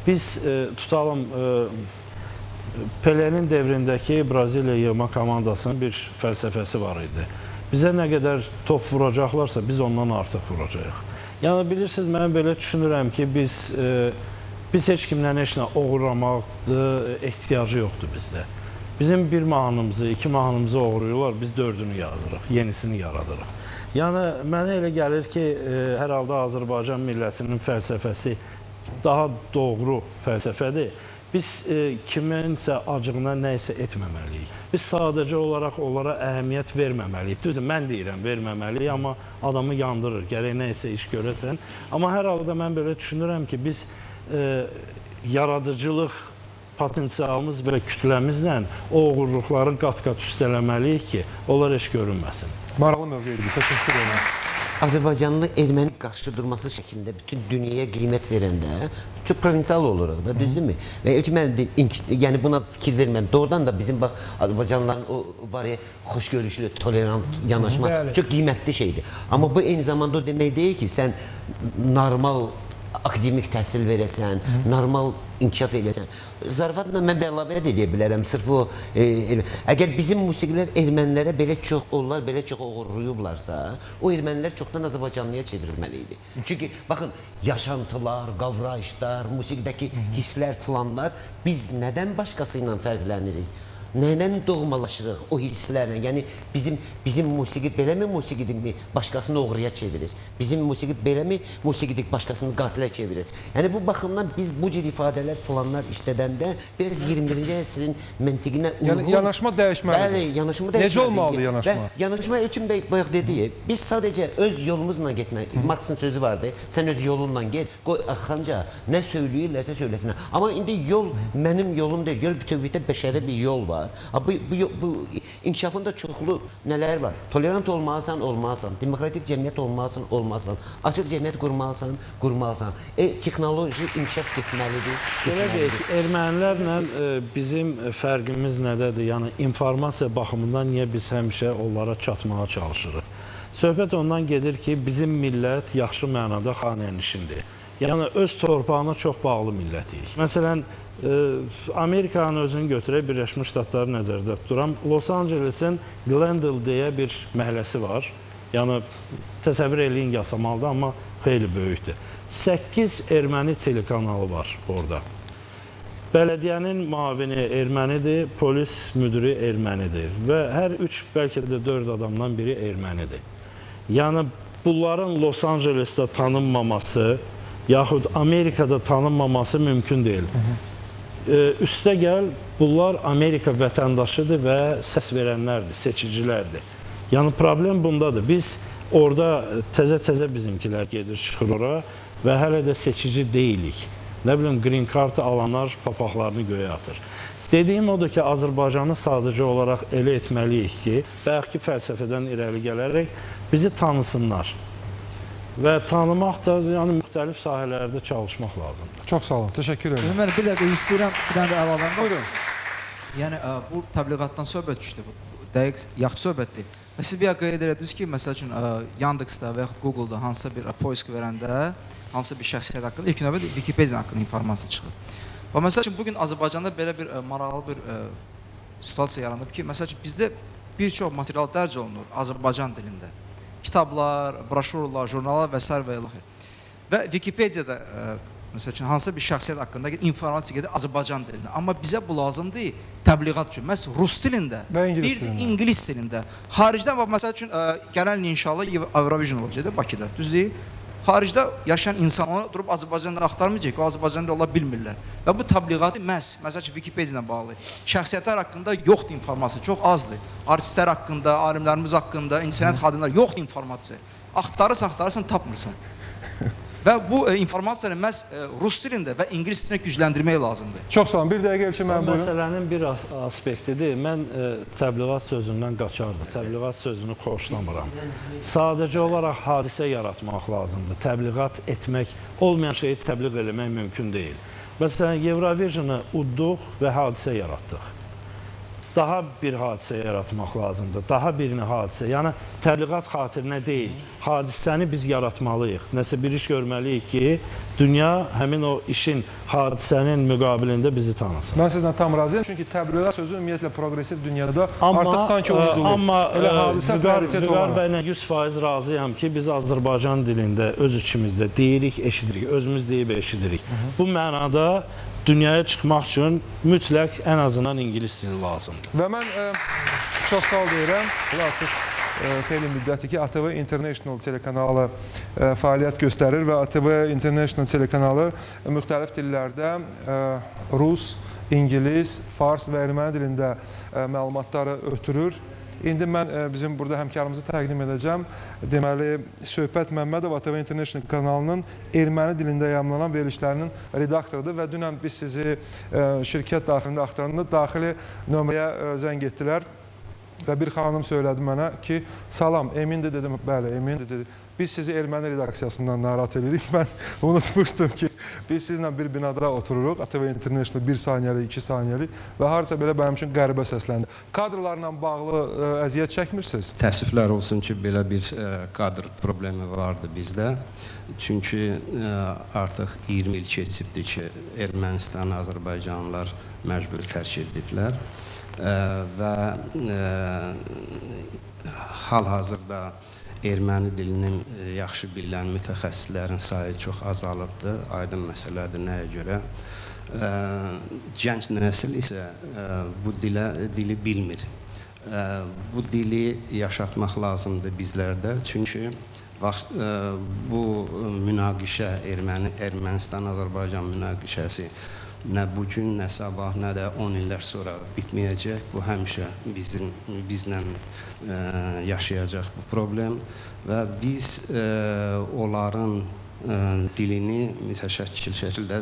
biz tutalım Pelenin devrindəki Braziliya yığma komandasının bir fəlsəfəsi var idi. Bizə nə qədər top vuracaqlarsa, biz ondan artıq vuracağıq. Yəni bilirsiniz, mən belə düşünürəm ki, biz heç kimdən heç nə oğurlamaqdır, ehtiyacı yoxdur bizdə. Bizim bir mahnımızı, iki mahnımızı oğurlayırlar, biz dördünü yazırıq, yenisini yaradırıq. Yəni mənə elə gəlir ki, hər halda Azərbaycan millətinin fəlsəfəsi daha doğru fəlsəfədir. Biz kiminsə acığına nə isə etməməliyik. Biz sadəcə olaraq onlara əhəmiyyət verməməliyik. Düzdür, mən deyirəm verməməliyik, amma adamı yandırır, gərək nə isə iş görəsən. Amma hər halda mən belə düşünürəm ki, biz yaradıcılıq potensialımız və kütləmizlə o uğurluqları qat-qat üstələməliyik ki, onlar heç görünməsin. Maraqlı mövqe idi. Təşəkkür edirəm. Azərbaycanlı erməni qarşı durması şəklində bütün dünyaya qiymət verəndə çox provinsial oluruq da, düzdürmü? Və Elçin müəllim, yəni buna fikir verməm. Doğrudan da bizim bax Azərbaycanlıların o var ya xoşgörüşlü, tolerant yanaşma çox qiymətli şeydir. Amma bu eyni zamanda o demək deyil ki, sən normal akademik təhsil verəsən, normal inkişaf eləyəsən. Zarafatla mən bir əlavə də edə bilərəm, sırf o, əgər bizim musiqilər ermənilərə belə çox, onlar belə çox oğurlayıblarsa, o ermənilər çoxdan Azərbaycanlıya çevrilməli idi. Çünki, baxın, yaşantılar, qavrayışlar, musiqidəki hisslər, filanlar, biz nədən başqası ilə fərqlənirik? Nəylə doğmalaşırıq o hisslərlə? Yəni bizim musiqi beləmi musiqidirmi başqasını oğruya çevirir? Bizim musiqi beləmi musiqidir başqasını qatilə çevirir? Yəni bu baxımdan biz bu cür ifadələr filanlar işlədəndə biraz 21-ci əsrin məntiqinə uyğun. Yəni yanaşma dəyişməlidir. Bəli, yanaşma dəyişməlidir. Necə olmalıdır yanaşma? Və yanaşma Elçin bəy bayaq dedi, biz sadəcə öz yolumuzla getməliyik. Marksın sözü vardı. Sən öz yolunla get, qoy axanca nə söyləyirlərsə söyləsinlər. Amma indi yol mənim yolum deyil. Gör bütövlükdə bəşərə bir yol var. Bu inkişafında çoxlu nələr var? Tolerant olmalısan, olmalısan. Demokratik cəmiyyət olmalısan, olmalısan. Açıq cəmiyyət qurmalısan, qurmalısan. Texnoloji inkişaf getməlidir. Belə deyək, ermənilərlə bizim fərqimiz nədədir? Yəni, informasiya baxımından niyə biz həmişə onlara çatmağa çalışırıq? Söhbət ondan gedir ki, bizim millət yaxşı mənada xanənişindir. Yəni, öz torpağına çox bağlı millətiyik. Məsələn, Amerikanın özünü götürək, Birləşmiş Ştatları nəzərdə tuturam. Los Angelesin Glendale deyə bir məhəlləsi var. Yəni, təsəvvür eləyin Yasamalda, amma xeyli böyükdür. 8 erməni telekanalı var orada. Bələdiyyənin müavini ermənidir, polis müdiri ermənidir və hər 3, bəlkə də 4 adamdan biri ermənidir. Yəni, bunların Los Angelesdə tanınmaması, yaxud Amerikada tanınmaması mümkün deyil. Üstə gəl, bunlar Amerika vətəndaşıdır və səs verənlərdir, seçicilərdir. Yəni, problem bundadır. Biz orada təzə-təzə bizimkilər gedir, çıxır ora və hələ də seçici deyilik. Nə bilim, green card alanlar papaqlarını göyə atır. Dediyim odur ki, Azərbaycanı sadəcə olaraq elə etməliyik ki, bayaqki fəlsəfədən irəli gələrək bizi tanısınlar. Və tanımaq da, yəni, müxtəlif sahələrdə çalışmaq lazımdır. Çox sağ olun, təşəkkür edirəm. Mən bir dəqiqə istəyirəm, bir dənə də əlavəm var. Buyurun. Yəni, bu təbliğatdan söhbət düşdü, bu dəqiq, yaxşı söhbətdir. Və siz bir qeyd elədiniz ki, məsəl üçün, Yandex-da və yaxud Google-da hansısa bir poisk verəndə, hansısa bir şəxsiyyət haqqında, ilk növbədə Wikipedia haqqında informasiya çıxır. Və məsəl üçün, bugün Azərbaycanda belə bir maraqlı bir situasiya yaranıb ki, məsəl üçün, bizdə bir çox material dərc olunur Azərbaycan dilində. Kitablar, broşurlar, jurnallar və s. və ilaxır. Və Wikipediyada, məsəl üçün, hansısa bir şəxsiyyət haqqında informasiya gedir Azərbaycan dilində. Amma bizə bu lazım deyil təbliğat üçün. Məhz rus dilində, bir də ingilis dilində. Xaricdən, bax, məsəl üçün, gələn il inşallah Eurovision olacaq da Bakıda, düz deyil? Xaricdə yaşayan insan onu durub Azərbaycandan axtarmayacaq, o Azərbaycanda ola bilmirlər. Və bu təbliğatı məhz, məsəl üçün, Wikipedia ilə bağlı. Şəxsiyyətlər haqqında yoxdur informasiya, çox azdır. Artistlər haqqında, alimlərimiz haqqında, incəsənət xadimləri yoxdur informasiya. Axtarırsan, axtarırsan, tapmırsan. Və bu informasiyanı məhz rus dilində və ingilis dilində gücləndirmək lazımdır. Çox sağ olun. Bir dəqiqə Elçin müəllim, buyurun. Məsələnin bir aspektidir. Mən təbliğat sözündən qaçardım. Təbliğat sözünü xoşlamıram. Sadəcə olaraq hadisə yaratmaq lazımdır. Təbliğat etmək, olmayan şeyi təbliğ eləmək mümkün deyil. Məsələn, Eurovision'ı udduq və hadisə yaratdıq. Daha bir hadisə yaratmaq lazımdır, daha birini hadisə. Yəni, təbliğat xatirinə deyil, hadisəni biz yaratmalıyıq. Nəsə bir iş görməliyik ki, dünya həmin o işin, hadisənin müqabilində bizi tanısın. Mən sizlə tam razıyam, çünki təbliğat sözü ümumiyyətlə progresiv dünyada artıq sanki unudulur. Amma Vüqar bəylə 100% razıyam ki, biz Azərbaycan dilində öz içimizdə deyirik, eşidirik, özümüz deyib eşidirik. Bu mənada dünyaya çıxmaq üçün mütləq ən azından ingilis dili lazımdır. Və mən çox sağ ol deyirəm. Artıq xeyli müddətdir ki, ATV International telekanalı fəaliyyət göstərir və ATV International telekanalı müxtəlif dillərdə rus, ingilis, fars və erməni dilində məlumatları ötürür. İndi mən bizim burada həmkarımızı təqdim edəcəm. Deməli, Söhbət Məmmədov ATV International kanalının erməni dilində yayımlanan verilişlərinin redaktorudur və dünən biz sizi şirkət daxilində axtaranda daxili nömrəyə zəng etdilər və bir xanım söylədi mənə ki, salam, Emindir, dedim, bəli, Emindir, dedi. Biz sizi erməni redaksiyasından narahat edirik. Mən unutmuşdum ki, biz sizinlə bir binada otururuq. ATV International 1 saniyəlik, 2 saniyəlik və harca belə mənim üçün qəribə səsləndi. Kadrlarla bağlı əziyyət çəkmirsiniz? Təəssüflər olsun ki, belə bir kadr problemi vardı bizdə. Çünki artıq 20 il keçibdir ki, Ermənistanı Azərbaycanlılar məcbur tərk ediblər və hal-hazırda erməni dilinin yaxşı bilinən mütəxəssislərin sayı çox azalıbdır. Aydın məsələdir nəyə görə. Gənc nəsil isə bu dili bilmir. Bu dili yaşatmaq lazımdır bizlərdə. Çünki bu münaqişə, Ermənistan-Azərbaycan münaqişəsi nə bugün, nə sabah, nə də 10 illər sonra bitməyəcək. Bu həmişə bizlə yaşayacaq bu problem və biz onların dilini mütəşəkkil şəkildə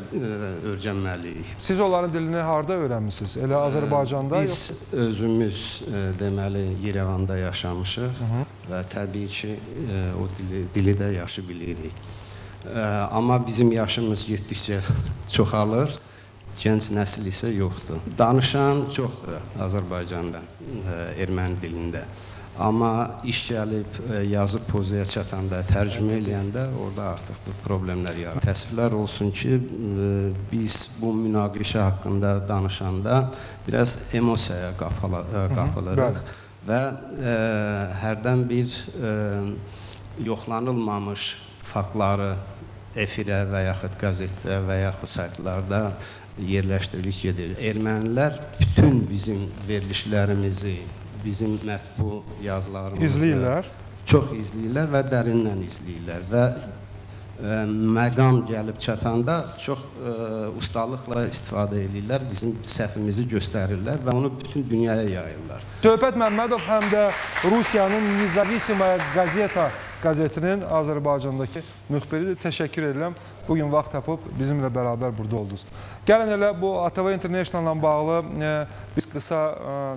öyrənməliyik. Siz onların dilini harda öyrənmisiniz? Elə Azərbaycanda? Biz özümüz deməli Yerevanda yaşamışıq və təbii ki, o dili də yaxşı bilirik. Amma bizim yaşımız getdikcə çoxalır. Gənc nəsil isə yoxdur. Danışan çoxdur Azərbaycanda, erməni dilində. Amma iş gəlib yazı pozaya çatanda, tərcümə eləyəndə orada artıq bu problemlər yaranır. Təəssüflər olsun ki, biz bu münaqişə haqqında danışanda biraz emosiyaya qapılırıq və hərdən bir yoxlanılmamış faktları efirə və yaxud qəzetdə və yaxud saytlarda yerləşdirilik gedir. Ermənilər bütün bizim verilişlərimizi, bizim mətbu yazılarımızı izləyirlər. Çox izləyirlər və dərindən izləyirlər və məqam gəlib çatanda çox ustalıqla istifadə edirlər, bizim səhvimizi göstərirlər və onu bütün dünyaya yayırlar. Söhbət Məmmədov həm də Rusiyanın Nizavisimaya Qazeta qəzetinin Azərbaycandakı müxbiridir. Təşəkkür edirəm. Bugün vaxt tapıb bizimlə bərabər burada oldunuz. Gəlin elə bu ATV International-la bağlı biz qısa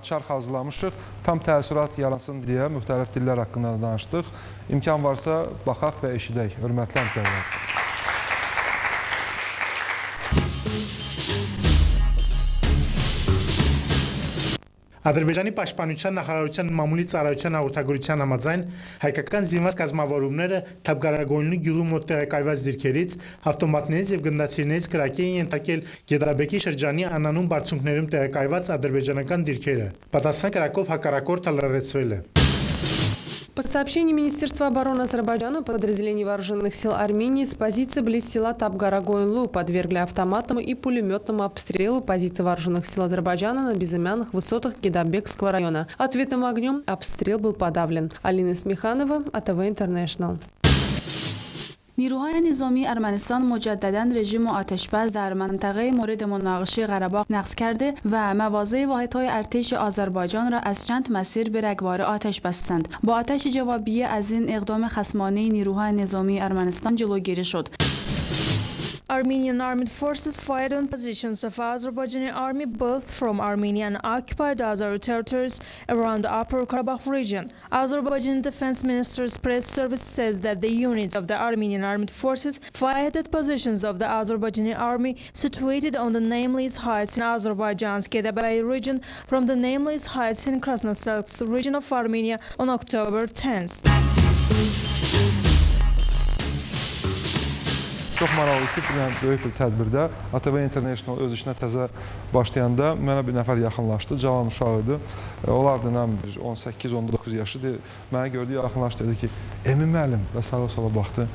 çarx hazırlamışıq. Tam təəssürat yaransın deyə müxtəlif dillər haqqında danışdıq. İmkan varsa baxaq və eşidək. Hörmətli həmkarlar. Ադրբեջանի պաշտպանության նախարարության մամուլի ծառայության հաղորդագրության համաձայն հայկական զինված կազմավորումները Թափգարագոյնլու գյուղի մոտ տեղակայված դիրքերից, ավտոմատներից և գնդացիրներից կրակի էին ենթարկել Գեդաբեկի շրջանի անանուն բարձունքներում տեղակայված ադրբեջանական դիրքերը։ Պատասխան կրակով հակառակորդը լռեցվել է։ По сообщению Министерства обороны Азербайджана, подразделения вооруженных сил Армении с позиции близ села Табгара-Гоюнлу подвергли автоматному и пулеметному обстрелу позиции вооруженных сил Азербайджана на безымянных высотах Гедабекского района. Ответным огнем обстрел был подавлен. Алина Смеханова, АТВ Интернешнл. نیروهای نظامی ارمنستان مجددا رژیم آتش‌بس در منطقه مورد مناقشه قره‌باغ نقض کرده و مواضع واحدهای ارتش آذربایجان را از چند مسیر به رگبار آتش بستند. با آتش جوابیه از این اقدام خصمانه نیروهای نظامی ارمنستان جلوگیری شد. Armenian armed forces fired on positions of Azerbaijani army both from Armenia and occupied Azeri territories around the Upper Karabakh region. Azerbaijan Defense Minister's press service says that the units of the Armenian armed forces fired at positions of the Azerbaijani army situated on the nameless heights in Azerbaijan's Gedabay region from the nameless heights in Krasnoselsk region of Armenia on October 10th. Çox maraqlı ki, böyük bir tədbirdə ATV International öz işinə təzə başlayanda mənə bir nəfər yaxınlaşdı, cavan uşaq idi. Onlardı nə bir 18-19 yaşı. Mənə gördü, yaxınlaşdı, dedi ki, Emin müəllim, və sağa sola baxdı.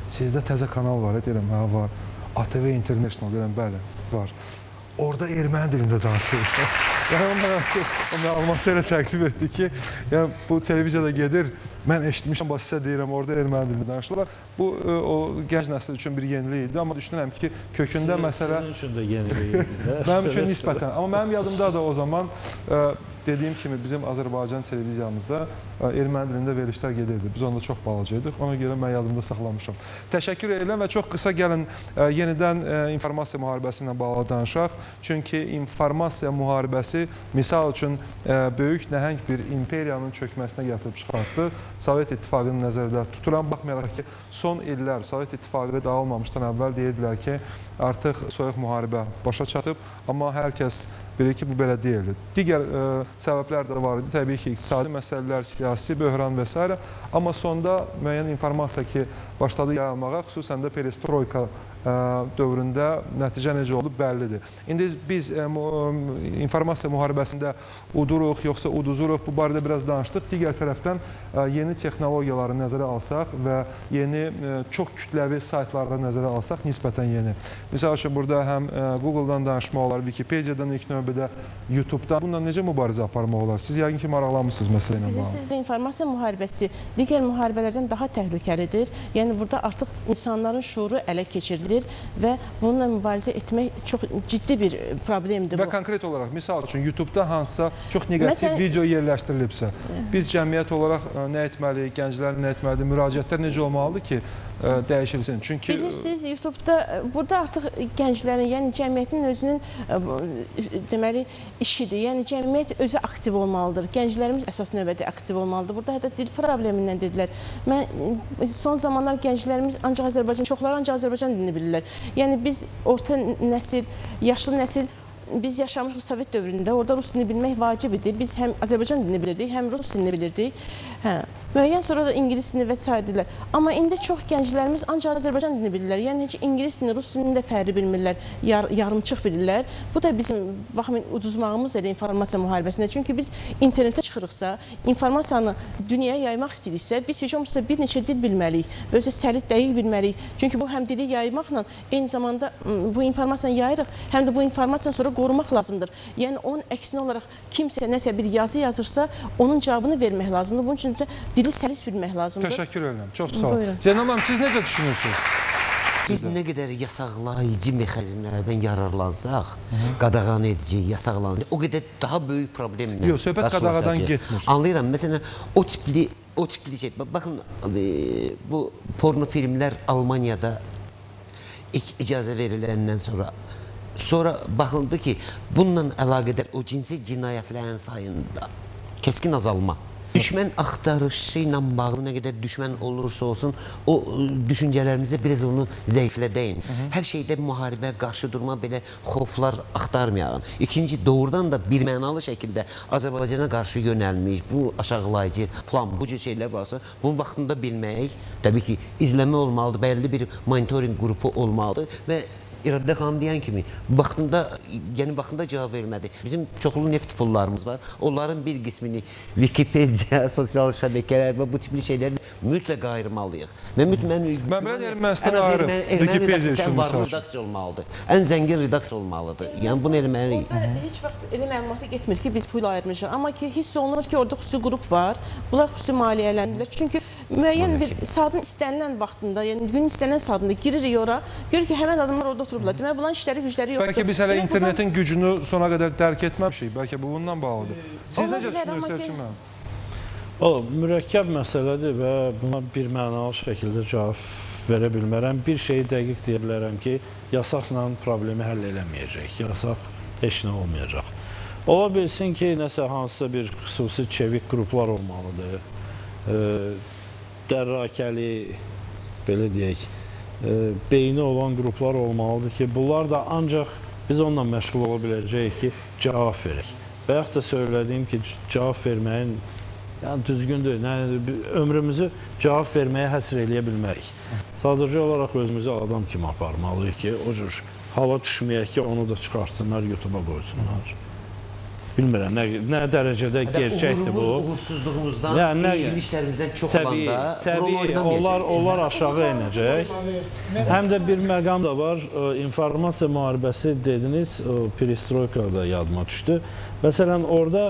Sizdə təzə kanal var, deyirəm, hə, var. ATV International, deyirəm, bəli, var. Orada erməni dilində danışır. Yəni, o mənə o məlumatı elə təqdim etdi ki, yəni, bu televiziyada gedir, mən eşitmişəm, bax sizə deyirəm, orada erməni dilində danışırlar. Bu, o gənc nəsil üçün bir yenilik idi, amma düşünürəm ki, kökündə məsələ... Sizin üçün də yenilik idi. Mənim üçün nisbətən. Amma mənim yadımda da o zaman, dediyim kimi, bizim Azərbaycan televiziyamızda erməni dilində verilişlər gedirdi. Biz onda çox balaca idik, ona görə mən yadımda saxlamışam. Təşəkkür edirəm və çox qısa gəlin yenidən informasiya müharibəsi ilə bağlı danışaq. Çünki informasiya müharibəsi misal üçün böyük nəhəng bir imperiyanın çökməsinə gətirib çıxartdı. Sovet İttifaqını nəzərdə tuturam. Baxmayaraq ki, son illər Sovet İttifaqı dağılmamışdan əvvəl deyirdilər ki, artıq soyuq müharibə başa çatıb, amma hər kəs bilir ki, bu belə deyildi. Digər səbəblər də var idi. Təbii ki, iqtisadi məsələlər, siyasi böhran və s. Amma sonda müəyyən informasiya ki, başladı yayılmağa, xüsusən də perestroyka dövründə nəticə necə oldu bəllidir. İndi biz informasiya müharibəsində uduruq, yoxsa uduzuruq, bu barədə biraz danışdıq. Digər tərəfdən yeni texnologiyaları nəzərə alsaq və yeni çox kütləvi saytları nəzərə alsaq, nisbətən yeni. Misal üçün, burada həm Google-dan danışmaq olar, Wikipediyadan ilk növbədə, YouTube-dan. Bununla necə mübarizə aparmaq olar? Siz yəqin ki, maraqlanmışsınız məsələ ilə bağlı. Bilirsiniz, bu informasiya müharibəsi digər müharibələrdən daha təhlükəlidir. Yəni, burada artıq insanların şuuru ələ keçirilir və bununla mübarizə etmək çox ciddi bir problemdir bu. Və konkret olaraq, misal üçün, YouTube-da hansısa çox neqativ video yerləşdirilibsə, biz cəmiyyət olaraq nə etməliyik, gənclər nə etməlidir, müraciətlər necə olmalıdır ki, dəyişilsin? Çünki bilirsiniz, YouTube-da burada artıq gənclərin, yəni cəmiyyətin özünün deməli işidir. Yəni cəmiyyət özü aktiv olmalıdır. Gənclərimiz əsas növbədə aktiv olmalıdır. Burada hətta dil problemindən dedilər. Mən son zamanlar gənclərimiz ancaq Azərbaycan, çoxları ancaq Azərbaycan dilini bilirlər. Yəni biz orta nəsil, yaşlı nəsil, biz yaşamışıq Sovet dövründə, orada rus dilini bilmək vacib idi. Biz həm Azərbaycan dilini bilirdik, həm rus dilini bilirdik. Hə. Müəyyən sonra da ingilis dilini və s. dillər. Amma indi çox gənclərimiz ancaq Azərbaycan dilini bilirlər. Yəni heç ingilis dilini, rus dilini də fərqli bilmirlər, yarımçıq bilirlər. Bu da bizim baxın uduzmağımız elə informasiya müharibəsində. Çünki biz internetə çıxırıqsa, informasiyanı dünyaya yaymaq istəyiriksə, biz heç olmasa bir neçə dil bilməliyik və özü səlis dəqiq bilməliyik. Çünki bu həm dili yaymaqla eyni zamanda bu informasiyanı yayırıq, həm də bu informasiyanı sonra qorumaq lazımdır. Yəni onun əksinə olaraq kimsə nəsə bir yazı yazırsa, onun cavabını vermək lazımdır. Bunun üçün də dili səlis bilmək lazımdır. Təşəkkür edirəm. Çox sağ olun. Zeynal müəllim, siz necə düşünürsünüz? Biz nə qədər yasaqlayıcı mexanizmlərdən yararlansaq, qadağan edici, yasaqlanıcı, o qədər daha böyük problemlə. Yox, söhbət qadağadan getmir. Anlayıram. Məsələn, o tipli şey. Baxın, bu porno filmlər Almaniyada ilk icazə veriləndən sonra baxıldı ki, bununla əlaqədar o cinsi cinayətlərin sayında kəskin azalma. Düşmən axtarışı ilə bağlı nə qədər düşmən olursa olsun, o düşüncələrimizə biraz onu zəiflədəyin. Hər şeydə müharibə, qarşı durma, belə xoflar axtarmayalım. İkinci, doğrudan da bir mənalı şəkildə Azərbaycana qarşı yönəlmiş, bu aşağılayıcı plan, bu cür şeylər varsa, bunun vaxtında bilmək, təbii ki, izləmə olmalıdır, bəlli bir monitorinq qrupu olmalıdır və İradə xanım deyən kimi, vaxtında cavab vermədi. Bizim çoxlu neft pullarımız var. Onların bir qismini Wikipedia, sosial şəbəkələr və bu tipli şeyləri mütləq ayırmalıyıq. Mən belə deyirəm, Ermənistan ayırıb Wikipedia üçün misal üçün. Redaksiya olmalıdır. Ən zəngin redaksiya olmalıdır. Yəni bunu eləməliyik. Orada heç vaxt elə məlumata getmir ki, biz pul ayırmışıq. Amma ki, hiss olunur ki, orada xüsusi qrup var. Bunlar xüsusi maliyyələndirlər. Çünki müəyyən bir saatın istənilən vaxtında, yəni günün istənilən saatında giririk ora, görür ki, həmən adamlar orada oturublar. Demək, bunların işləri, gücləri yoxdur. Bəlkə biz hələ internetin gücünü sona qədər dərk etməmişik. Bəlkə bu bundan bağlıdır. Siz necə düşünürsünüz, Elçin müəllim? O, mürəkkəb məsələdir və buna bir mənalı şəkildə cavab verə bilmərəm. Bir şeyi dəqiq deyə bilərəm ki, yasaqla problemi həll eləməyəcək. Yasaq heç nə olmayacaq. Ola bilsin ki, nəsə hansısa bir xüsusi çevik qruplar olmalıdır. Dərrakəli, belə deyək, beyni olan qruplar olmalıdır ki, bunlar da ancaq biz onunla məşğul ola biləcəyik ki, cavab verək. Və yaxud da söylədiyim ki, cavab verməyin yəni, düzgündür, yəni, ömrümüzü cavab verməyə həsr eləyə bilmərik. Sadəcə olaraq özümüzü adam kimi aparmalıyıq ki, o cür hala düşməyək ki, onu da çıxartsınlar, YouTube-a qoysunlar. Bilmirəm, nə dərəcədə gerçəkdir bu. Uğursuzluğumuzdan, eyni işlərimizdən çox olanda təbii, onlar aşağı enəcək. Həm də bir məqam da var, informasiya müharibəsi dediniz, perestroyka da yadıma düşdü. Məsələn, orada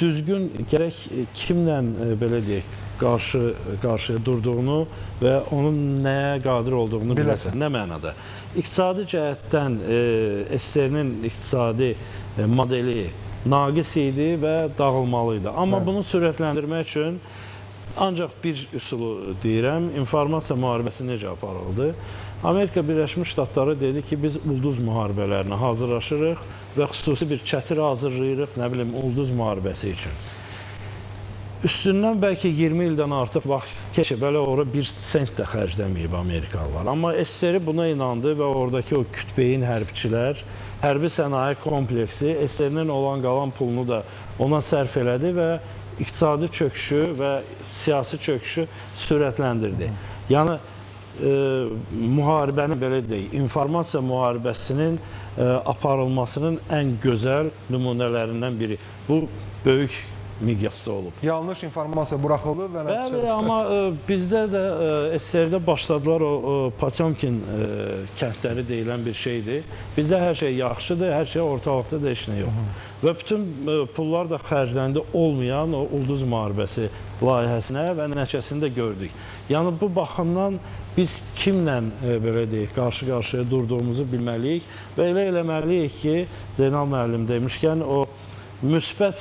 düzgün gərək kimlə, belə deyək, qarşıya durduğunu və onun nəyə qadir olduğunu biləsən. Nə mənada? İqtisadi cəhətdən SSR-nin iqtisadi modeli naqis idi və dağılmalı idi. Amma bunu sürətləndirmək üçün ancaq bir üsulu deyirəm, informasiya müharibəsi necə aparıldı? Amerika Birləşmiş Ştatları dedi ki, biz ulduz müharibələrinə hazırlaşırıq və xüsusi bir çətir hazırlayırıq, nə bilim, ulduz müharibəsi üçün. Üstündən bəlkə 20 ildən artıq vaxt keçib, hələ ora bir sent də xərcləməyib Amerikalılar. Amma SSR buna inandı və oradakı o kütbeyin hərbçilər, hərbi sənaye kompleksi SSR-nin olan qalan pulunu da ona sərf elədi və iqtisadi çöküşü və siyasi çöküşü sürətləndirdi. Yəni, müharibənin, belə deyək, informasiya müharibəsinin aparılmasının ən gözəl nümunələrindən biri. Bu, böyük miqyasda olub. Yanlış informasiya buraxıldı və nəticədə. Bəli, amma bizdə də SSR-də başladılar o Potemkin kəndləri deyilən bir şeydir. Bizdə hər şey yaxşıdır, hər şey ortalıqda da heç nə yox. Və bütün pullar da xərcləndi olmayan o ulduz müharibəsi layihəsinə və nəticəsini də gördük. Yəni bu baxımdan biz kimlə belə deyək, qarşı-qarşıya durduğumuzu bilməliyik və elə eləməliyik ki, Zeynal müəllim demişkən, o müsbət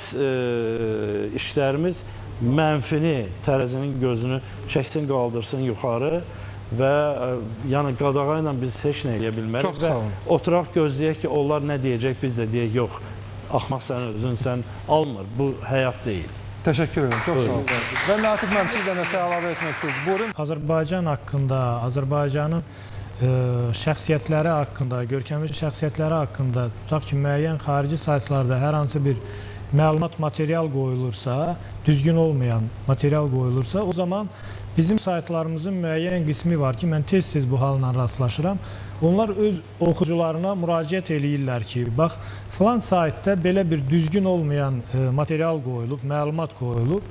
işlərimiz mənfini, tərəzinin gözünü çəksin, qaldırsın yuxarı və yəni qadağa ilə biz heç nə eləyə bilmərik. Çox sağ olun. Oturaq gözləyək ki, onlar nə deyəcək, biz də deyək, yox, axmaq sən özün, sən almır, bu həyat deyil. Təşəkkür edirəm, çox sağ olun. Və Natiq müəllim, siz də nəsə əlavə etmək istəyirsiniz? Buyurun. Azərbaycan haqqında, Azərbaycanın şəxsiyyətləri haqqında, görkəmli şəxsiyyətləri haqqında, tutaq ki, müəyyən xarici saytlarda hər hansı bir məlumat, material qoyulursa, düzgün olmayan material qoyulursa, o zaman bizim saytlarımızın müəyyən qismi var ki, mən tez-tez bu halla rastlaşıram. Onlar öz oxucularına müraciət eləyirlər ki, bax, filan saytda belə bir düzgün olmayan material qoyulub, məlumat qoyulub,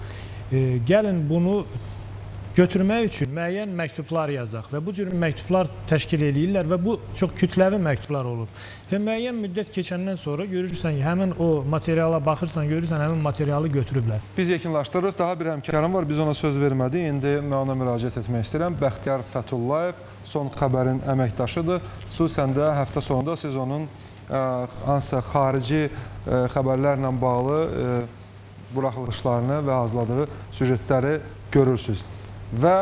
gəlin bunu götürmək üçün müəyyən məktublar yazaq və bu cür məktublar təşkil eləyirlər və bu çox kütləvi məktublar olur. Və müəyyən müddət keçəndən sonra görürsən ki, həmin o materiala baxırsan, görürsən həmin materialı götürüblər. Biz yekunlaşdırırıq. Daha bir həmkarım var, biz ona söz vermədik. İndi mən ona müraciət etmək istəyirəm. Bəxtiyar Fətullayev son xəbərin əməkdaşıdır. Xüsusən də həftə sonunda siz onun hansısa xarici xəbərlərlə bağlı buraxılışlarını və hazırladığı süjetləri görürsünüz. Və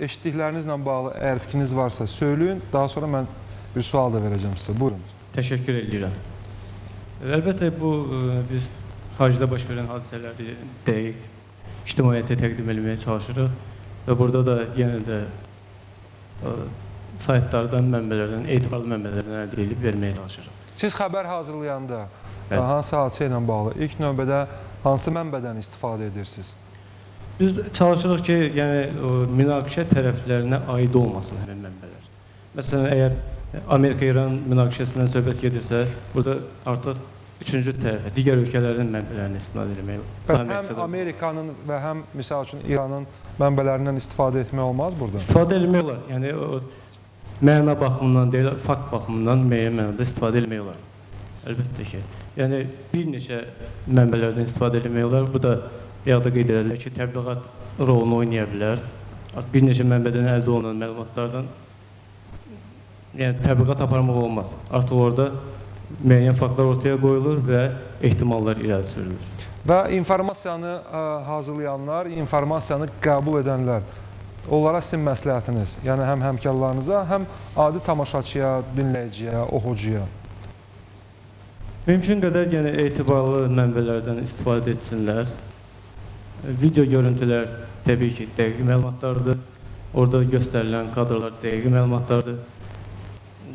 eşitdiklərinizlə bağlı əgər fikriniz varsa söyləyin, daha sonra mən bir sual da verəcəm sizə. Buyurun. Təşəkkür edirəm. Əlbəttə, bu biz xaricdə baş verən hadisələri dəqiq ictimaiyyətə təqdim etməyə çalışırıq və burada da yenə də saytlardan, mənbələrdən, etibarlı mənbələrdən əldə edib verməyə çalışırıq. Siz xəbər hazırlayanda hansı hadisə ilə bağlı ilk növbədə hansı mənbədən istifadə edirsiniz? Biz çalışırıq ki, yəni münaqişə tərəflərinə aid olmasın həmin mənbələr. Məsələn, əgər Amerika-İran münaqişəsindən söhbət gedirsə, burada artıq üçüncü tərəfə, digər ölkələrin mənbələrini istinad etmək. Bəs həm Amerikanın və həm, misal üçün, İranın mənbələrindən istifadə etmək olmaz burada? İstifadə etmək olar. Yəni, məna baxımından deyil, fakt baxımından müəyyən mənada istifadə etmək olar. Əlbəttə ki. Yəni, bir neçə mənbələrdən istifadə etmək olar. Bu da ya da qeyd edirlər ki, təbliğat rolunu oynaya bilər. Artıq bir neçə mənbədən əldə olunan məlumatlardan yəni, təbliğat aparmaq olmaz. Artıq orada müəyyən faktlar ortaya qoyulur və ehtimallar irəli sürülür. Və informasiyanı hazırlayanlar, informasiyanı qəbul edənlər, onlara sizin məsləhətiniz, yəni həm həmkarlarınıza, həm adi tamaşaçıya, dinləyiciyə, oxucuya. Mümkün qədər yəni, etibarlı mənbələrdən istifadə etsinlər. Video görüntülər təbii ki, dəqiq məlumatlardır. Orada göstərilən kadrlar dəqiq məlumatlardır.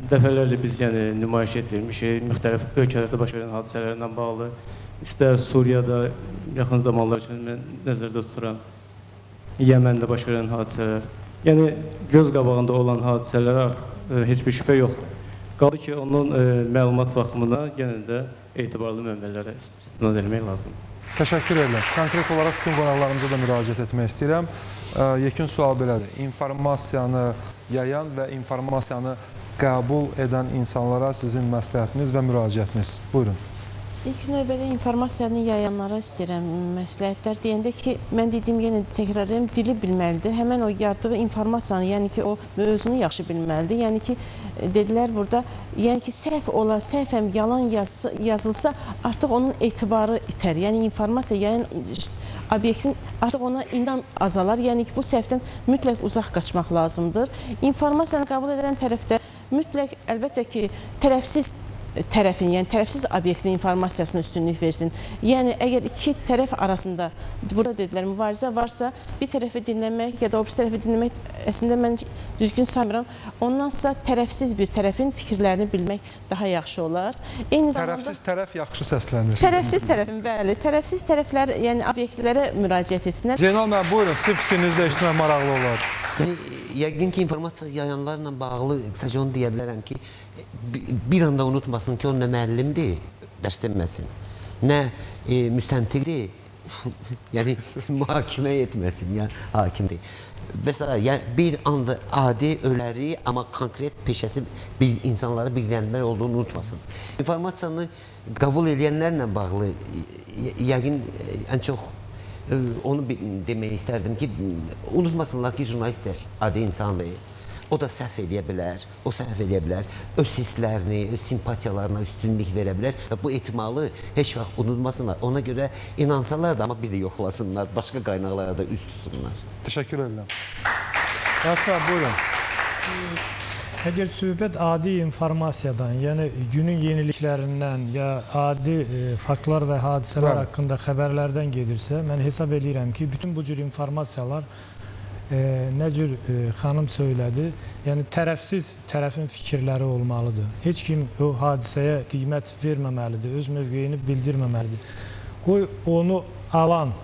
Dəfələrlə biz yəni, nümayiş etdirmişik müxtəlif ölkələrdə baş verən hadisələrlə bağlı. İstər Suriyada yaxın zamanlar üçün mən nəzərdə tuturam, Yəməndə baş verən hadisələr. Yəni, göz qabağında olan hadisələrə artıq heç bir şübhə yoxdur. Qaldı ki, onun məlumat baxımına yenə də etibarlı mənbələrə istinad etmək lazımdır. Təşəkkür edirəm. Konkret olaraq bütün qonaqlarımıza da müraciət etmək istəyirəm. Yekun sual belədir. İnformasiyanı yayan və informasiyanı qəbul edən insanlara sizin məsləhətiniz və müraciətiniz. Buyurun. İlk növbədə informasiyanı yayanlara istəyirəm məsləhətlər. Deyəndə ki, mən dediyim yenə təkrar edirəm, dili bilməlidir. Həmən o yaydığı informasiyanı, yəni ki, o mövzunu yaxşı bilməlidir. Yəni ki, dedilər burada, yəni ki, səhv ola, səhvəm yalan yazılsa, artıq onun etibarı itər. Yəni informasiya yayan obyektin artıq ona inam azalar. Yəni ki, bu səhvdən mütləq uzaq qaçmaq lazımdır. İnformasiyanı qəbul edən tərəfdə mütləq, əlbəttə ki, tərəfsiz tərəfin, yəni tərəfsiz obyektin informasiyasına üstünlük versin. Yəni əgər iki tərəf arasında, burada dedilər, mübarizə varsa, bir tərəfi dinləmək ya da o birisi tərəfi dinləmək əslində mən düzgün saymıram. Ondansa tərəfsiz bir tərəfin fikirlərini bilmək daha yaxşı olar. Eyni zamanda tərəfsiz tərəf yaxşı səslənir. Tərəfsiz tərəfin, bəli. Tərəfsiz tərəflər, yəni obyektlərə müraciət etsinlər. Zeynal müəllim, buyurun, sizin fikrinizi də eşitmək maraqlı olar. Yəni, yəqin ki, informasiya yayanlarla bağlı qısaca onu deyə bilərəm ki, bir anda unutmasın ki, o nə müəllimdir, dərs deməsin, nə müstəntiqdir, yəni mühakimə etməsin, yəni hakimdir. Və s. Yəni, bir anda adi öləri, amma konkret peşəsi bir insanları bilgiləndirmək olduğunu unutmasın. İnformasiyanı qəbul edənlərlə bağlı yəqin ən çox onu demək istərdim ki, unutmasınlar ki, jurnalistlər adi insandır. O da səhv eləyə bilər, o səhv eləyə bilər, öz hisslərini, öz simpatiyalarına üstünlük verə bilər və bu ehtimalı heç vaxt unutmasınlar. Ona görə inansalar da, amma bir də yoxlasınlar, başqa qaynaqlara da üst tutsunlar. Təşəkkür edirəm. Rəfət, buyurun. Əgər söhbət adi informasiyadan, yəni günün yeniliklərindən ya adi faktlar və hadisələr haqqında xəbərlərdən gedirsə, mən hesab eləyirəm ki, bütün bu cür informasiyalar nə cür xanım söylədi, yəni tərəfsiz tərəfin fikirləri olmalıdır. Heç kim o hadisəyə qiymət verməməlidir, öz mövqeyini bildirməməlidir. Qoy onu alan,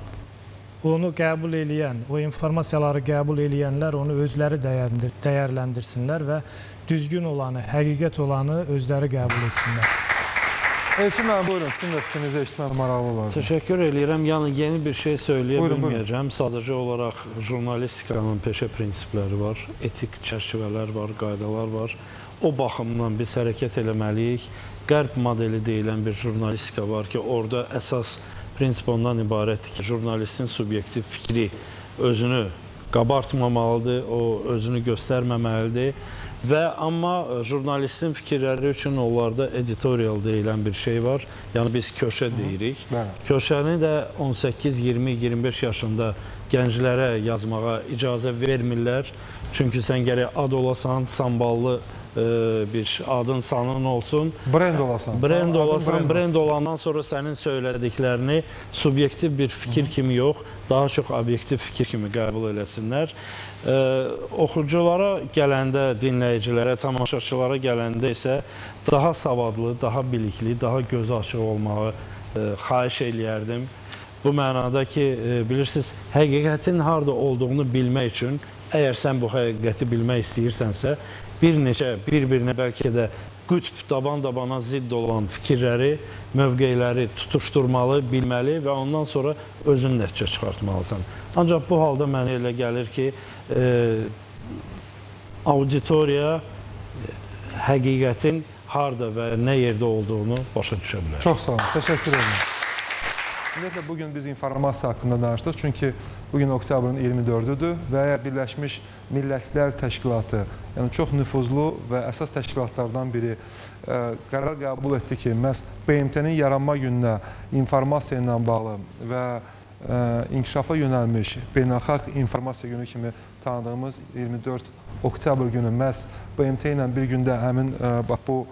onu qəbul eləyən, o informasiyaları qəbul eləyənlər onu özləri dəyərləndirsinlər və düzgün olanı, həqiqət olanı özləri qəbul etsinlər. Elçin müəllim, buyurun, sizin də fikrinizi eşitmək maraqlı olardı. Təşəkkür eləyirəm. Yəni, yeni bir şey söyləyə bilməyəcəm. Sadəcə olaraq jurnalistikanın peşə prinsipləri var, etik çərçivələr var, qaydalar var. O baxımdan biz hərəkət eləməliyik. Qərb modeli deyilən bir jurnalistika var ki, orada əsas prinsip ondan ibarətdir ki, jurnalistin subyektiv fikri özünü qabartmamalıdır, o özünü göstərməməlidir. Və amma jurnalistin fikirləri üçün onlarda editorial deyilən bir şey var. Yəni biz köşə deyirik. Köşəni də 18, 20, 25 yaşında gənclərə yazmağa icazə vermirlər. Çünki sən gərək ad olasan, samballı bir adın sanın olsun. Brend olasan. Brend olasan, brend olandan sonra sənin söylədiklərini subyektiv bir fikir kimi yox, daha çox obyektiv fikir kimi qəbul eləsinlər. Oxuculara gələndə, dinləyicilərə, tamaşaçılara gələndə isə daha savadlı, daha bilikli, daha gözü açıq olmağı xahiş eləyərdim. Bu mənada ki, bilirsiniz, həqiqətin harada olduğunu bilmək üçün, əgər sən bu həqiqəti bilmək istəyirsənsə, bir neçə, bir-birinə bəlkə də qütb, daban-dabana zidd olan fikirləri, mövqeləri tutuşturmalı, bilməli və ondan sonra özün nəticə çıxartmalısan. Ancaq bu halda mənə elə gəlir ki, auditoriya həqiqətin harada və nə yerdə olduğunu başa düşə bilər. Çox sağ olun, təşəkkür edirəm. Ümumiyyətlə, bugün biz informasiya haqqında danışdıq. Çünki bugün oktyabrın 24-üdür və Birləşmiş Millətlər Təşkilatı, yəni çox nüfuzlu və əsas təşkilatlardan biri qərar qəbul etdi ki, məhz BMT-nin yaranma gününə informasiya ilə bağlı və inkişafa yönəlmiş beynəlxalq informasiya günü kimi tanıdığımız 24 oktyabr günü məhz BMT ilə bir gündə həmin bax bu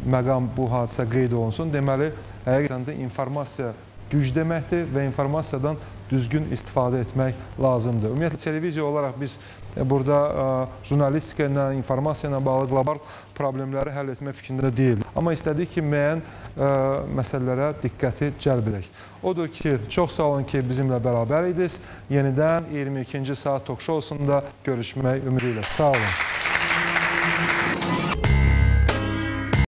məqam, bu hadisə qeyd olunsun. Deməli, həqiqətən də informasiya güc deməkdir və informasiyadan düzgün istifadə etmək lazımdır. Ümumiyyətlə, televiziya olaraq biz burada jurnalistika ilə, informasiya ilə bağlı qlobal problemləri həll etmək fikrində deyil. Amma istədik ki, müəyyən məsələlərə diqqəti cəlb edək. Odur ki, çox sağ olun ki, bizimlə bərabər idiniz. Yenidən 22-ci saat talk-show-sunda görüşmək ümidi ilə. Sağ olun.